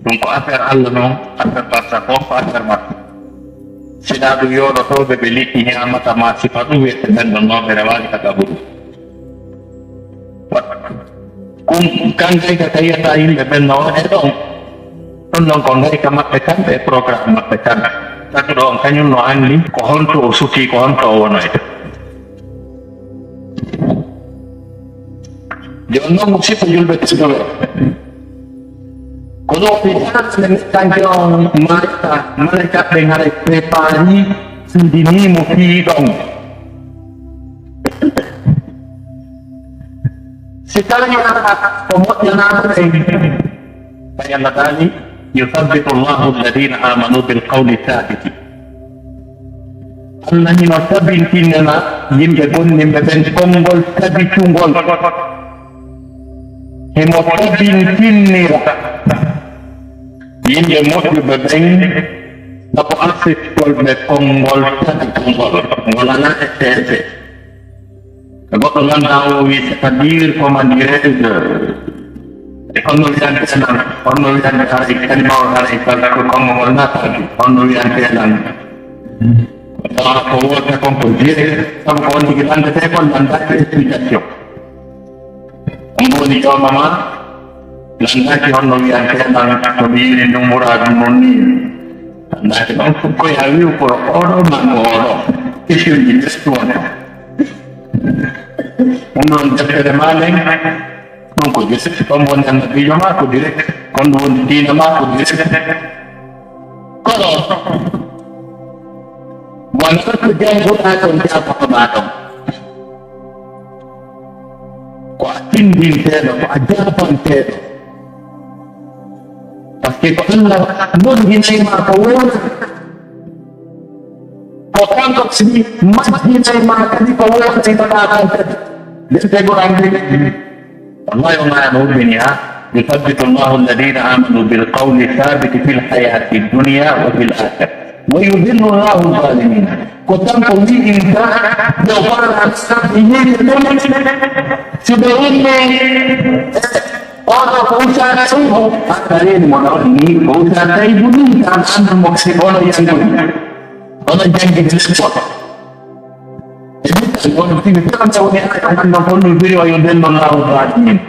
Ɗum ko affaire Allah noon, affaire barzakh on ko affaire makko. Sinaa ɗum yooɗotooɓe ɓe liɗɗi ñaamata ma sifa ɗum wiyete ɓen ɗon noon ɓe rewaali ka qaburu. Kun kan gayka ka yiyata yimɓe ɓen no waɗe ɗon. Ɗum ɗon ko gayka maɓɓe kamɓe e programme maɓɓe kamɓe. Tagɗo on kañum no anndi ko honto o sutii, ko honto o wonoyta. Jooni noon, musiɗɓe julɓe tedduɓe, ko ɗo mi tanande mettanke on maayata, malaykaaɓe ɓen haray préparii, anndinii mo fii ɗon. Si tawii alaa ko moƴƴanaano en, tawi Allah daali, "Yuthabbitu Allahu alladhina amanu bil qawli thabiti." Allah hino tabintinana yimɓe gomɗinɓe ɓen konngol tabitungol. Himo tabintinira yimɓe moƴƴuɓe ɓen, sabu arsitgol ɓe konngol tabitungol, ngol alaa e seese. Goɗɗo nganndaa o wi, c'est-à-dire, comment dirais-je, e honno wiyante lan, honno wiyante haray kalima o, haray kala ko konngol ngol naataaki, honno wiyante lan? Tawa ko wota kon ko direct, sabu ko on tigi lanndetee kon, lanndaaki explication. On woni jooma ma, lanndaaki honno wiyante lan, to mi yiiri ndun muraadu non ni. Lanndaaki ɗon fof ko yaa wi'u ko oɗo ma ko oɗo. Question ji ɗi ɗon. Ɗum ɗon deftere maa nden, ɗum ko direct, ɗon woni annabiijo maa ko direct, kon ɗum woni diina maa ko direct. Kono, wonata ko jannguɗaa ɗon, jaabotoɗaa ɗon. Ko a tinndinteeɗo, ko a jaabanteeɗo. Parce que ko Allah noddi nay ma ko wona. Ko kanko kadi majjinay ma kadi ko wonaynoɗaa kon kadi. Nden tegorande. Wallahi, o maaya no hubbini ha. Yuthabbitu Allahu alladhina amanu bil qawli thabiti fil hayati dunya wa fil akhirah. Wa yudhillu Allahu adh-dhalimin. Ko kanko wi'inta, yo faala sabbi yimɓe ɗum. Si ɓe inni, oɗo ko Usa Seybu, a tarini mo ɗon ni, ko Usa Seybu ni, tan anndu mo kadi ko onon janngude. Onon janngide lekkol. E bitta, onon tigi, tan tawni ay, on annan kon ɗum firi o yo denno laawo baɗi min.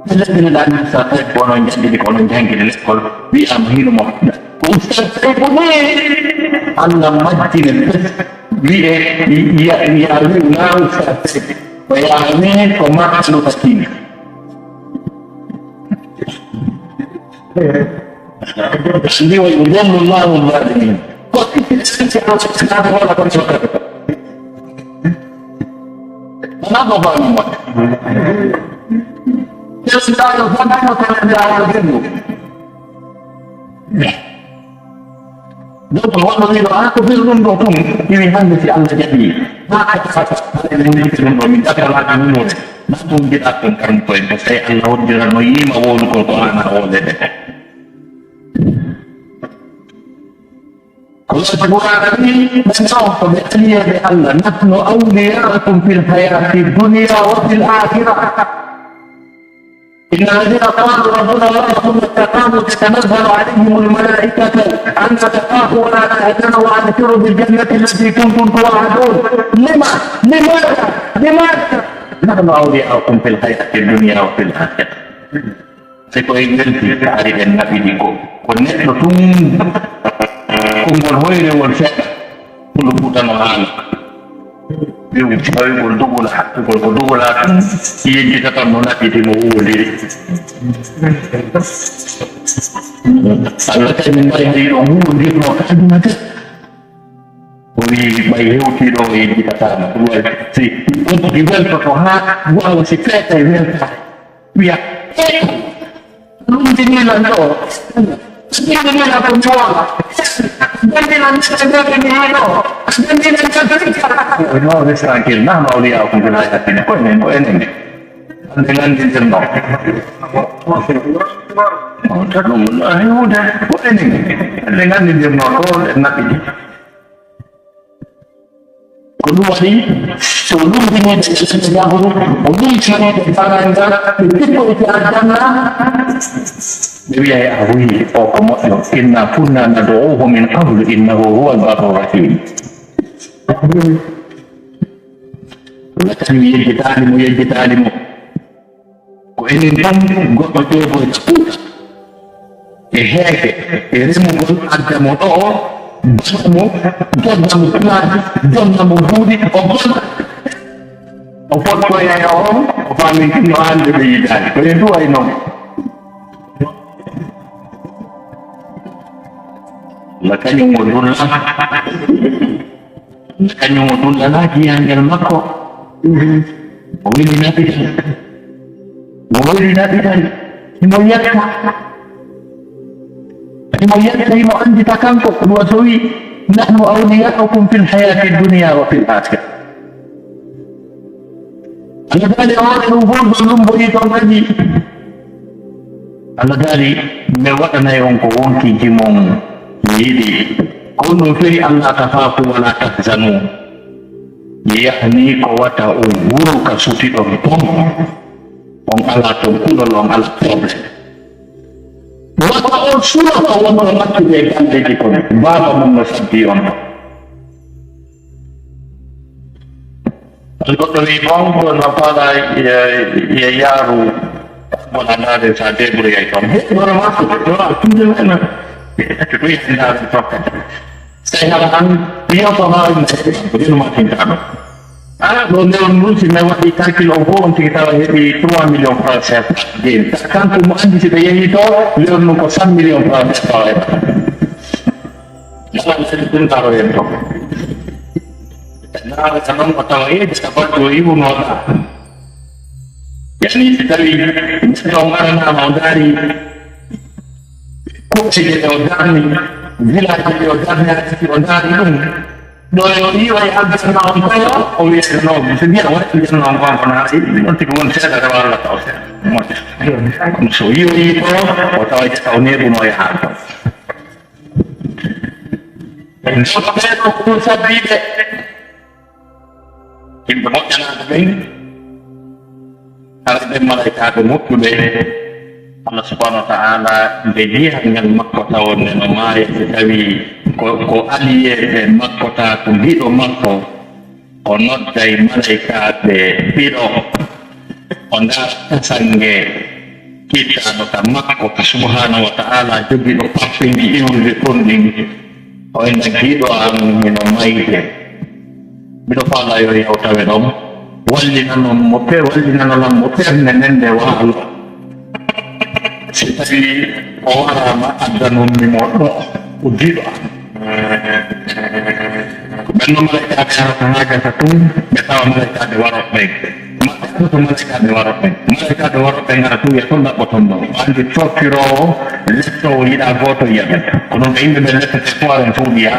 Ɓe leɗɗene ɗa ni Usa Seybu, onon janngide ko onon janngide lekkol, wi'ama hino mo. Ko Usa Seybu ni, Allah majjine bes, wi'e, ya, ya, wi'u na Usa Seybu. Ko yaa wi'i ko Martin Luther King. Ndi wa yudhillu Allahu adh-dhalimin. Ko itti santi an sokkaade wala kon sokkade. Ana ko ba mo. Tes da yo ba mo ko da wa dinu. Donc, wonno wiino, "Ah, ko firi ɗum ɗo tun?" Iwi hannde si Allah jaɓi, haa ko fata, haɗa eɗen njiɗi ɗum ɗo, min ɗaɓɓa waɗde wulude. Na ɗum mbiɗa ɗum kam koye, ko tawi Allah hoddirano yiima wowlugol ko haana wowlede ko. Ko Allah Tabaraka wi, ɓen ɗo ko ɓe aliyeeɓe Allah, "Nahnu awliya'ukum fil hayati dunya wa fil akhirah." إن الذين قالوا ربنا الله ثم استقاموا تتنزل عليهم الملائكة ألا تخافوا ولا تحزنوا وأبشروا بالجنة التي كنتم توعدون. لما؟ لماذا؟ لماذا؟ نحن أولياؤكم في الحياة الدنيا وفي الآخرة. Si ko e welti kaari ɗen naɓi ɗi ko, ko neɗɗo tun, konngol hoyrewol seeɗa. Pullo Fuuta no haala. Ɓe tawi gol dogol hattugol ko dogola tun, yejjitata no naɓɓiti mo wuwondiri. Allah tawi min mbaɗi hari ɗo wuwondirno ka aduna de. O wi'i ɓay hewti ɗo o yejjitata mo. Ɗum waɗi si ɗum ɗi weltoto haa wawa si feeta e weltaare. Wiya, "Eh, ɗum dini lan ɗo. Ɗum dini lan ko mi wala. Ɗum dini lan ko mi wala. Ɗum dini lan ko mi wala." No, reste tranquille. Nahnu awliya'ukum fil hayati dunya. Ko enen, ko enen. Ande nganndi ndir no. O ta ɗum, ay, hude, ko enen. Ande nganndi ndir no, ɗo en naɓi. Ko ɗum waɗi, so lumbiniiɓe e yimɓe yahru, o lumtiniiɓe faranga, ɓe tippoyte aljanna. Ɓe wiya, "A huyi, o ko moƴƴo. Inna kunna nad'uhu min qablu, innahu huwal barru rahim." Latan yejjitaali mo, yejjitaali mo. Ko enen tan goɗɗo ƴeegoyta Fuuta e heege, e remugol, adda mo ɗo o, baɗa mo, jonna mo pulaaji, jonna mo mbuuɗi, o golla. O fottoya e o, o famintinno hannde ɓe yidaani. Ko en duway noon. La kañum o dulla. Kañum o dullana jiyangel makko. O weli naɓi tan. Mo weli naɓi tari, himo yetta. Himo yetta, himo anndita kanko, ɗum waɗi so wi, "Nahnu awliya'ukum fil hayati dunya wa fil akhirah." Allah daali e hoore ɗum fof, ɗo lumboyi toon kadi. Allah daali, "Mi waɗanay on ko wonkiiji mon yiɗi." Ko ɗum firi, "Allah tafaku wala tahzanu." Yahni ko wata on hulu ka sutiɗon ton. On alaa ton kulol, on alaa problème. Wata on sulo ko wonno nattude e balɗeji kon. Baaba mum no saddi on ton. Goɗɗo wi, "Bon, ko no faala ye, ye yaaru, bona ndaade sa débrouillé ton." He, wala ma ko, wala, tunde na, ko ya ndaade ton. Sey hara an, yo ko haawi, ko dinu ma tintaɗo. Ah, ɗo nde on ruusi, mi waɗi calcul o fof, on tigi tawa heɓi trois millions francs C F A. Jeyi. Kanko mo anndi si ɓe yehi to, lewru ndu ko cent millions francs C F A o heɓata. Nana nani ɗum daro en to. Nana ka noon o tawa e jaka baɗɗo iwunoɗa. Yani si tawi neɗɗo on aranaama o daari kuuɗe ɗe o darni, village ɗe o darni, a tigi o daari ɗum. Ɗo yo iwa e aljanna on tawa, o wiyata no, so mbiya watti janna on gonko na, ɗon tigi won seeɗa rewa Allah taw seeɗa. Moƴƴa. Kono so yiwoyi ɗo, o tawa jaka o neeɓuno o yaha to. Jogo ɓeeɗo ko ɗum sabbiiɓe. Yimɓe moƴƴanaaɓe ɓen, hara ɓen malaykaaɓe moƴƴuɓe, Allah subhanahu wa ta'ala, nde jiha ngal makko tawon nde no maaya, so tawi ko, ko aliyeeɓe makko, taa ko giɗo makko, o nodday malaykaaɓe ɗiɗo, o ndaara tasange kiittaaɗo ka makko, ka subhanahu wa ta'ala, jogiiɗo parfumji iwrude kon ɗin, o inna, "Giɗo an, hino mayde. Miɗo faala yo yawtawe ɗon. Wallinanon mo pe-, wallinananon mo ɓernde nden nde waalo. Si tawi o waraama, addanonmi mo ɗo, ko giɗo an." Ko ɓen no malaykaaɓe arata haa gasa tun, ɓe tawa malaykaaɓe warooɓe ɓen. Maɓɓe arata malaykaaɓe warooɓe ɓen. Malaykaaɓe warooɓe ɓen ara tun, wi'a ton ɗaɓɓoton ɗo. O anndi tokkiroowo, lettoowo, yiɗaa gooto yi'a ɓen. Ko ɗum ka yimɓe ɓen lettete fof, aren fof wi'a,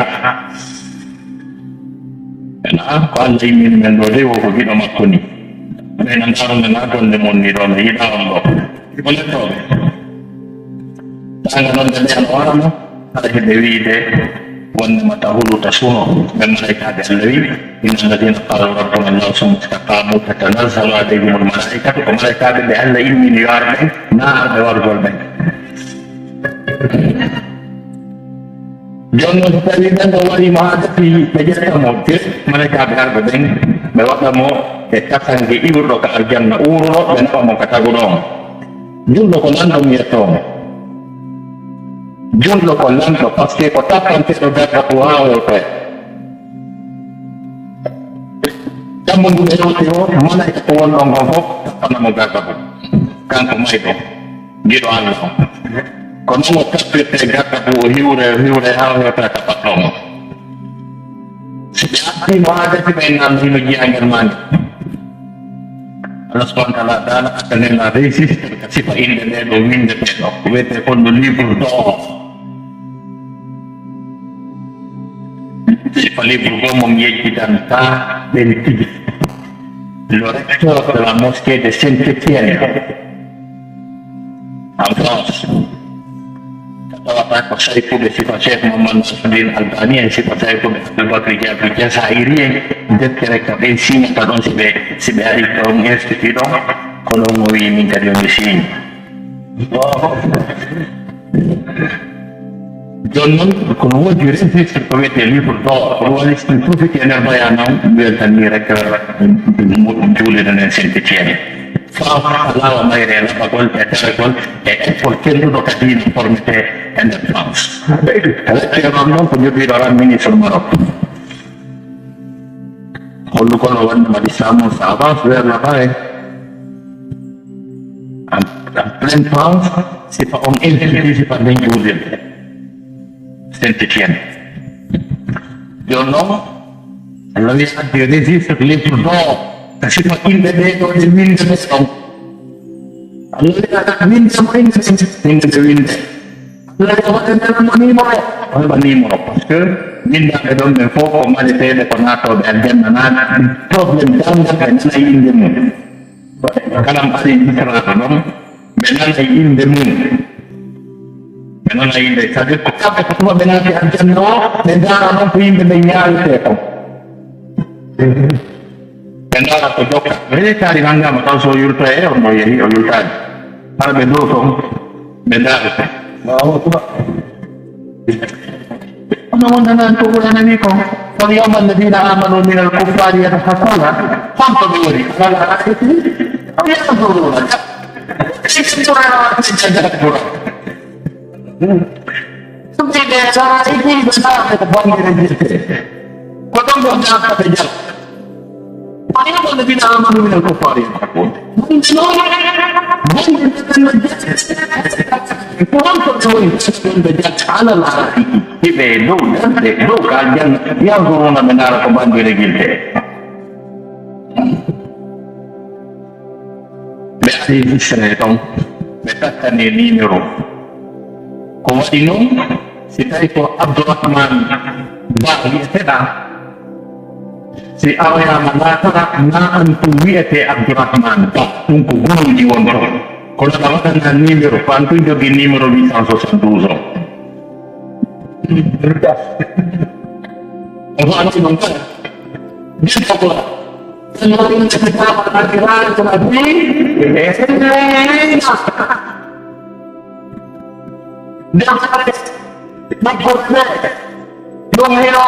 "Ena, ko Allah immini men ɗo de, wo ko giɗo makko ni. Ɓen na ndaaro men na golle mon ni ɗo, no yiɗaa on ɗo." Ko lettooɓe. Tanga noon ɓe ɓen o warano, hara heɓe wiide wonde ma ta hulu ta suno. Ɓe malaykaaɓe Allah wi, "Inna alladhina qalu rabbuna Allah summa istaqamu tatanazzalu alayhimul malaikatu." Ko malaykaaɓe ɓe Allah immini yo ar ɓen, na arɓe wargol ɓen. Jooni noon, so tawii ɓen ɗo wariima haa gasi, ɓe ƴetta mo direct, malaykaaɓe arɓe ɓen, ɓe waɗa mo e kasange iwruɗo ka aljanna uuruɗo, ɓe naɓa mo ka taguɗo on. Julɗo ko lanɗo mi yettoo mo. Julɗo ko lanɗo, par ce que ko tappanteeɗo garɗa ko waawotoo. Jamma ngu ɓe yewti o, malayka ko wonɗon kon fof, tappana mo garɗa mum. Kanko mayɗo, giɗo Allah on. Ko noon o tappirte garɗa mum, o hiwre, o hiwre haa o hewta ka patron o. Si ɓe addi mo haa gasi ɓe ngal hino jiya ngel maande. Allah subhanahu wa ta'ala daala addanena registre ka sifa innde nde ɗo winndetee ɗo. Ko wiyetee kon ɗo livre d'or. Sifa livre goo mo mi yejjitanta ɓen tigi. Le recteur de la mosquée de Saint-Étienne en France. Ka tawata ko sayfuɓe sifa Cheikh Mohammad Nasruddin Albani en, sifa sayfuɓe Abdul Bakri Jabir Jazairi en, deftere ka ɓen signata ɗon si ɓe, si ɓe ari ɗon institut ɗon, kono on o wi'i min kadi on mi signi. Jooni noon, kono woodi registre ko wiyetee livre d'or, ko ɗum waɗi so ɗum fof fiti e nder bayaana on, mbiyata ni rek, mo juulirɗen en Saint-Étienne. Faa laawa mayre e laɓagol e daragol e école kelluɗo ka diina formetee e nder France. Recteur on noon ko jogiiɗo ran ministre Maroc. Hollugol o wonde ma l'islam on, ça avance vers là-bas, hein. En, en pleine France, c'est pas on institut, c'est pas nden juulirde. Saint-Étienne. Jooni noon, Allah wi addi registre livre d'or. Ka sifa inɗe ɗee ɗoo ɗe winnde ɗee ɗon. Allah wi'a, "Winde mo innde, innde nde winde." Allah wi'a, "Waɗanee mo nimoro." O heɓa nimoro. Parce que winndaaɓe ɗon ɓen fof ko mareteeɓe, ko naatooɓe aljanna, naata problème danngal, ɓe nanay innde mum. Kala mo ari Misra ɗon, ɓe nanay innde mum. Ɓe nanay innde, c'est-à-dire ko kamɓe ko tuma ɓe naati aljanna o, ɓe ndaara ɗon ko yimɓe ɓe ñaawetee kon. Ɓe ndaara ko jokka. Ɓe taari nanngaama taw so o yurtoyee, on ɗo yehi, o yurtaani. Hara ɓe dow ton, ɓe ndaarete. Allahu Akbar. Kono wondanani ko Qur'aana wi kon, "Fal yawma alladhina amanu min al-kuffari yadhakuna." Honto ɓe woni? Ala ra'aytihim aw yanzuruna. Ɗum ɓe sara idiiɓe naata ko bannge rejirte. Ko ɗon ɗon naata ɓe jala. Ko ɗon ɗon ɓe bina amanu min al kuffari. Bannge noon, bannge ɓe ɓen no jala. Ko honto ɓe woni ɗon ɓe jala ala laraɗi. Hiɓe dow darɗe, dow ka janna. Yanzuruna ɓe ndaara ko bannge rejirte. Ɓe ari Misra e ton, ɓe takkani e nimero. Ko waɗi noon, si tawi ko Abdourahmane Ba wiyeteɗaa, si aroyaama laatara, na an tun wiyetee Abdourahmane Ba, ɗum ko guluuji won ton. Kono aɗa waɗana nimero, ko an tun jogii nimero huit cent soixante-douze o. O faami ɗum kala. Nden ko Kono ɗum ne fitama alkirani kono bi e sennayina. Nden hare ɗiggude ɗum hino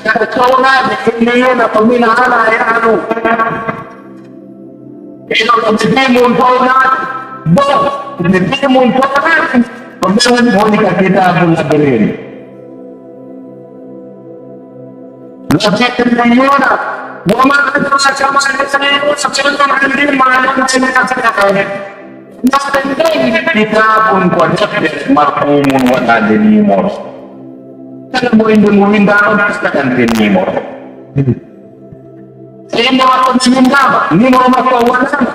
kaka tawnaade inniyina ko min hana e anu. Ino ko mi bi mun tawnaade. Bon, mi bi mun tawnaade. Ko ɓe woni woni ka kitaabul abreri. Lafiya. Wa ma adraka ma illiyuna. Ko ɗum anndi ma non ay min asaka. Naɗen ɗon kitaabun ko deftere marquumun waɗaande nimoro. Kala mo innde mum winndaama, taskatante nimoro. So innde makko nde winndaama, nimoro makko o waɗaama.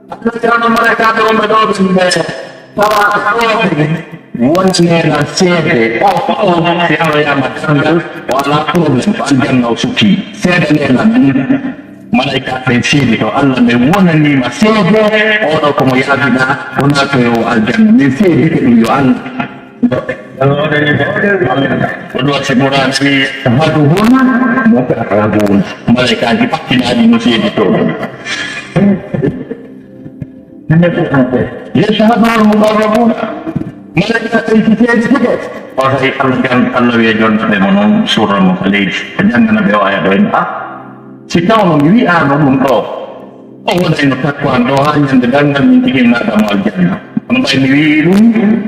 Allah tan o malaykaaɓe wonɓe ɗo ɓe tawa ɗoɓe wonanena seede o o si aroyama dargal o ala problème ko aljanna o suki seedanena ɗum. Malaykaaɓe ɓen seedi to Allah min wonanima seede oɗo komo yaabina o natoyo o aljanna min seedike ɗum yo Allah. Ko ɗum waɗi Qur'an wi yashhaduhul muqarrabun. Malaykaaji ɓattinaɗi no seedi to. Yashhaduhul muqarrabun. Malaykaaji ɓen si seedi tike. O tawi Allah jan Allah wiya jonnaɓe mo noon surra mo ka leydi. O janngana ɓe o aya ɗo en a si tawno mi wi'ano ɗum ɗo. O wonayno takko an ɗo haa ñande darngal min tigi naatamo aljanna. Kono ɓay mi wi'i ɗum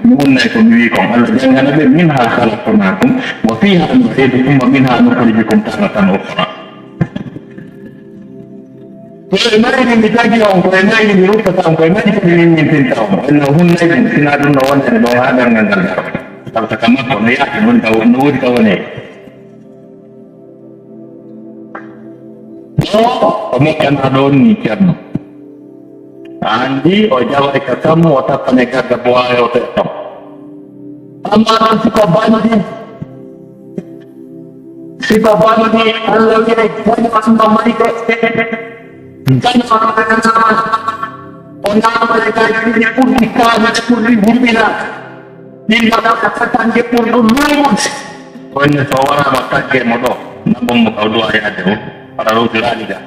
mi wunnay ko mi wi'i kon Allah janngana ɓe minha khalaqnakum wa fiha nu'idukum wa minha nukhrijukum taratan ukhra. Ko e mayri mi tagi on ko e mayri mi ruttata on ko e mayri kadi min min tinta on en no hunnay ɗum sina ɗum no wonayno ɗo haa darngal ngal daro. Par ce que makko no yaati no woni ka no woni ka wone. Ɗo o mokkanaa ɗo on ni ceerno. A anndi o jaway ka kammu o tappane gadda bowayo to e kam. Amma ɗon siko banndi siko banndi Allah wi'ay gaño amma mayde. Gaño amma o naamare gaji ɗiɗi ɓurɗi kaana ɓurɗi huɓɓina. Ɗin mbaɗata kattanɗe ɓurɗo luumude. Kono so waraama tagge mo ɗo, naɓon mo kaw duwa yaade o, hara rowtiraali ga.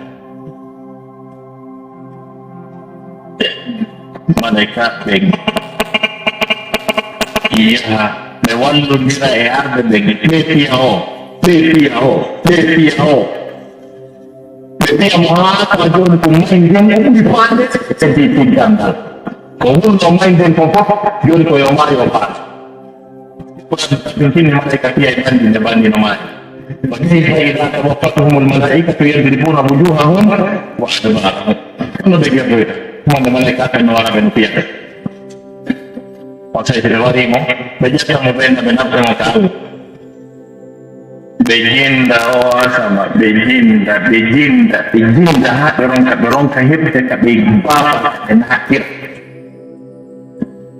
Malaykaaɓe ɓen yaha ɓe wallondira e arɓe ɓen, ɓe piya o, ɓe piya o, ɓe piya o. Ɓe mbiya mo, "Haa ka jooni ko may nden o ɓuri faande?" Ɓe mbii, "Tiggal ngal. Ko wulno may nden kon fof, jooni ko yo maayo faande." Ko ɗum tinni malaika piya e banndi nde banndi no maayi. Wa kayfa idha tawaffatuhumul malaikatu yadribuna wujuhahum wa adbarahum. Kono ɓe gertoyta. Wonde malaika ɓen no wara ɓe no piya ɓe. On tawi ɓe wari mo, ɓe ƴetta mo ɓen, ɓe naɓɓe mo ka. Ɓe jinda o asama, ɓe jinda, ɓe jinda, ɓe jinda haa ɓe ronka, ɓe ronka heɓde ka ɓe baafa, ɓe naatira.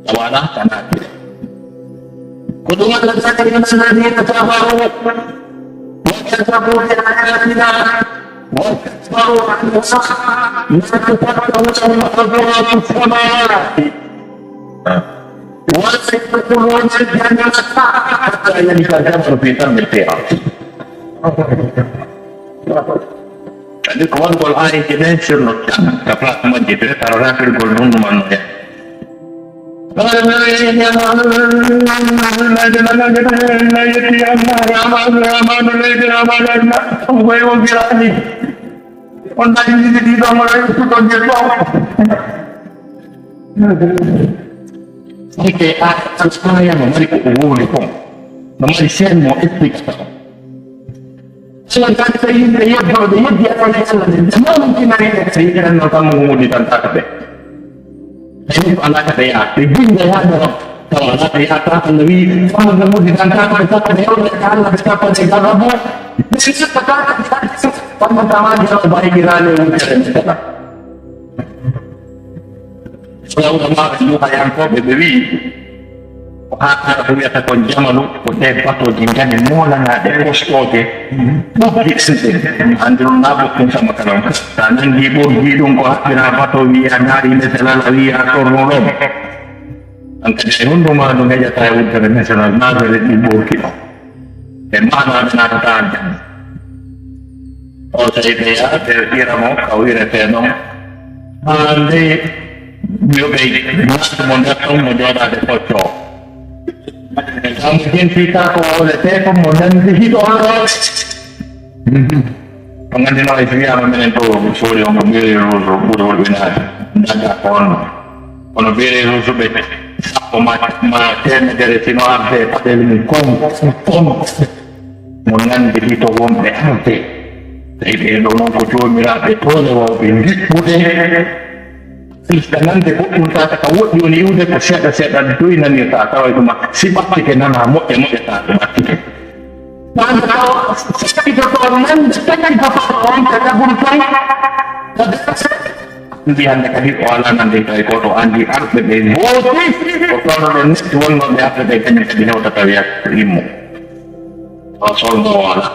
Tawa alaa ka naatire. Ko ɗum Allah jaabi, إن الذين كفروا وكذبوا بآياتنا واستكبروا عنها لا تفتح لهم أبواب السماء ولا يدخلون الجنة حتى يلج الجمل في سم الخياط. Kadi ko wongol aayiji ɗen sirno tan ka place majji, ɓe tawata firgol ɗum ɗumanno en. Leydi Rama, Rama, leydi Rama, Rama, on koye on firani. On dañi ɗiɗi ɗiɗo mo leydi suɗo je ɗo. Sike a, a, a, no mari ko o wowli kon. No mari seen mo explication. Ɗum kadi so yimɓe yeddooɓe yeddi e ɗon e Allah nde, nde mawnintinani ɓe kadi, yiɗiranno kammu ngu udditantaako ɓe. Tawi ko alaa ka ɓe yaha, ɓe jinnda yaade ɗon. Tawa alaa ɓe yahata, Allah wi'i, kammu ngu udditantaako ɓe, saɗa ɓe hewta ka Allah, ɓe tappa ɓe garabu. Ɓe saɗata ka Allah, wonno tawa jalo bayi iraade e wujjere nde kala. Firawna maa ɓe luhayankooɓe ɓe wi'i, ko haa ara ko wiyata kon jamalu, ko ɗee batooji ngani moolanaaɗe, kostooje, ɓoggi ɗen. Anndi ɗum naa ɓoggum sama kala on. Sa nanngii ɓoggi ɗum ko haɓɓiraa bato wi'a naari nde selala wi'a torno ɗon. An kadi e hunndu maa ɗum heƴata e wuddere national naafere ɗi ɓoggi ɗon. E maanaa ɓe naatata aljanna. O tawi ɓe yaha, ɓe ira mo, ka o iretee ɗon. Haa nde yo ɓe naatu mo nder ɗon, mo jooɗaade foccoo. Taa mo jenti taa ko wowletee ko mo nanndi hiɗo haro. On nganndi no e so wiyaama minen to Soori on ko ɓeere roso ɓuri wolwinaade. Ndagga ko on. Kono ɓeere roso ɓe sappo ma, ma teemedere sino arde e paɗeele mum kon, kon. Mo nganndi hito wonɓe arde. Tawi ɓee ɗoo noon ko joomiraaɓe toone wawɓe ngippude. Firti nande goɗɗum tata ka woɗɗi woni iwde ko seeɗa seeɗa doy nanirta tawa e ɗuma si ɓattike nana moƴƴa moƴƴa ta ɗum ɓattike. Tata tawa sakkito to nande tawi bafa on ka ɗagum tan. Ka dasa. Ndi hannde kadi o alaa nande tawi ko to anndi arɓe ɓe gooti ko tono ɗon netti wonnooɓe arɓe ɓe kañum kadi hewtata wiya ko immo. O solno o alaa.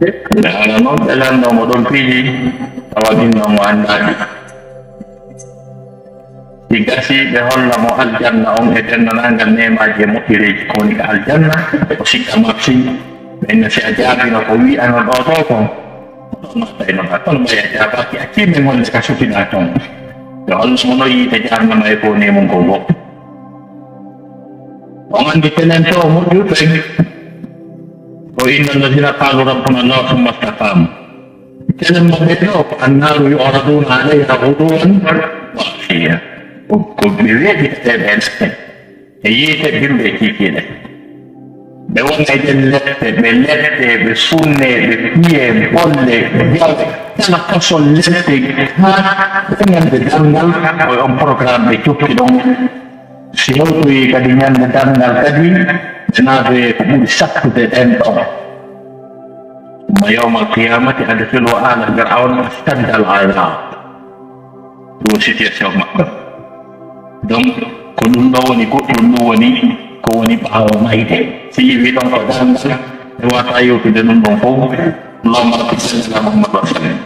Ɓe hara noon ɓe lanndoo mo ɗon piiji tawa ɗin noon o anndaa ɗi. Si gasii ɓe holla mo aljanna on e denndaangal neemaaji e moƴƴereeji ko woni ka aljanna, o sikka mabsi. Ɓe inna si a jaabino ko wi'ano ɗoo ɗoo kon, ko ɗon natta e non. Kono ɓay a jaabaaki, accii men wonde ka sukiɗaa ton. Ɓe holla mo no yiite jahannama e ko woni e mum kon fof. On anndi tenen to moƴƴuɓe. O inna alladina qalu rabbuna Allah summa istaqamu. Tenen maɓɓe ɗo ko annaru yu'raduna alayha ghuduwan wa ashiya. Ko, ko ɓe weeɓiteteeɓe e lette. E yiite bimbi e kiikiiɗe. Ɓe wona e ɗen lette, ɓe lette, ɓe sunne, ɓe piye, bolle, jawe, kala façon lette, haa ɓe ñande darngal, ko e on programme ɓe jokki ɗon. Si hewtoyi kadi ñande darngal kadi, ɓe naatoye ko ɓuri sattude ɗen ɗon. Summa yawmal qiyamati adkhilu ala fir'auna ashadda al adab. Ɗum situation maɓɓe. Donc, ko ɗum ɗo woni goɗɗum, ɗum woni ko woni ɓaawo mayde. Si iwi ɗon ko darngal, ɓe wata yewtude ɗum ɗon fof. Allahumma rabbi salli ala Muhammad wa sallim.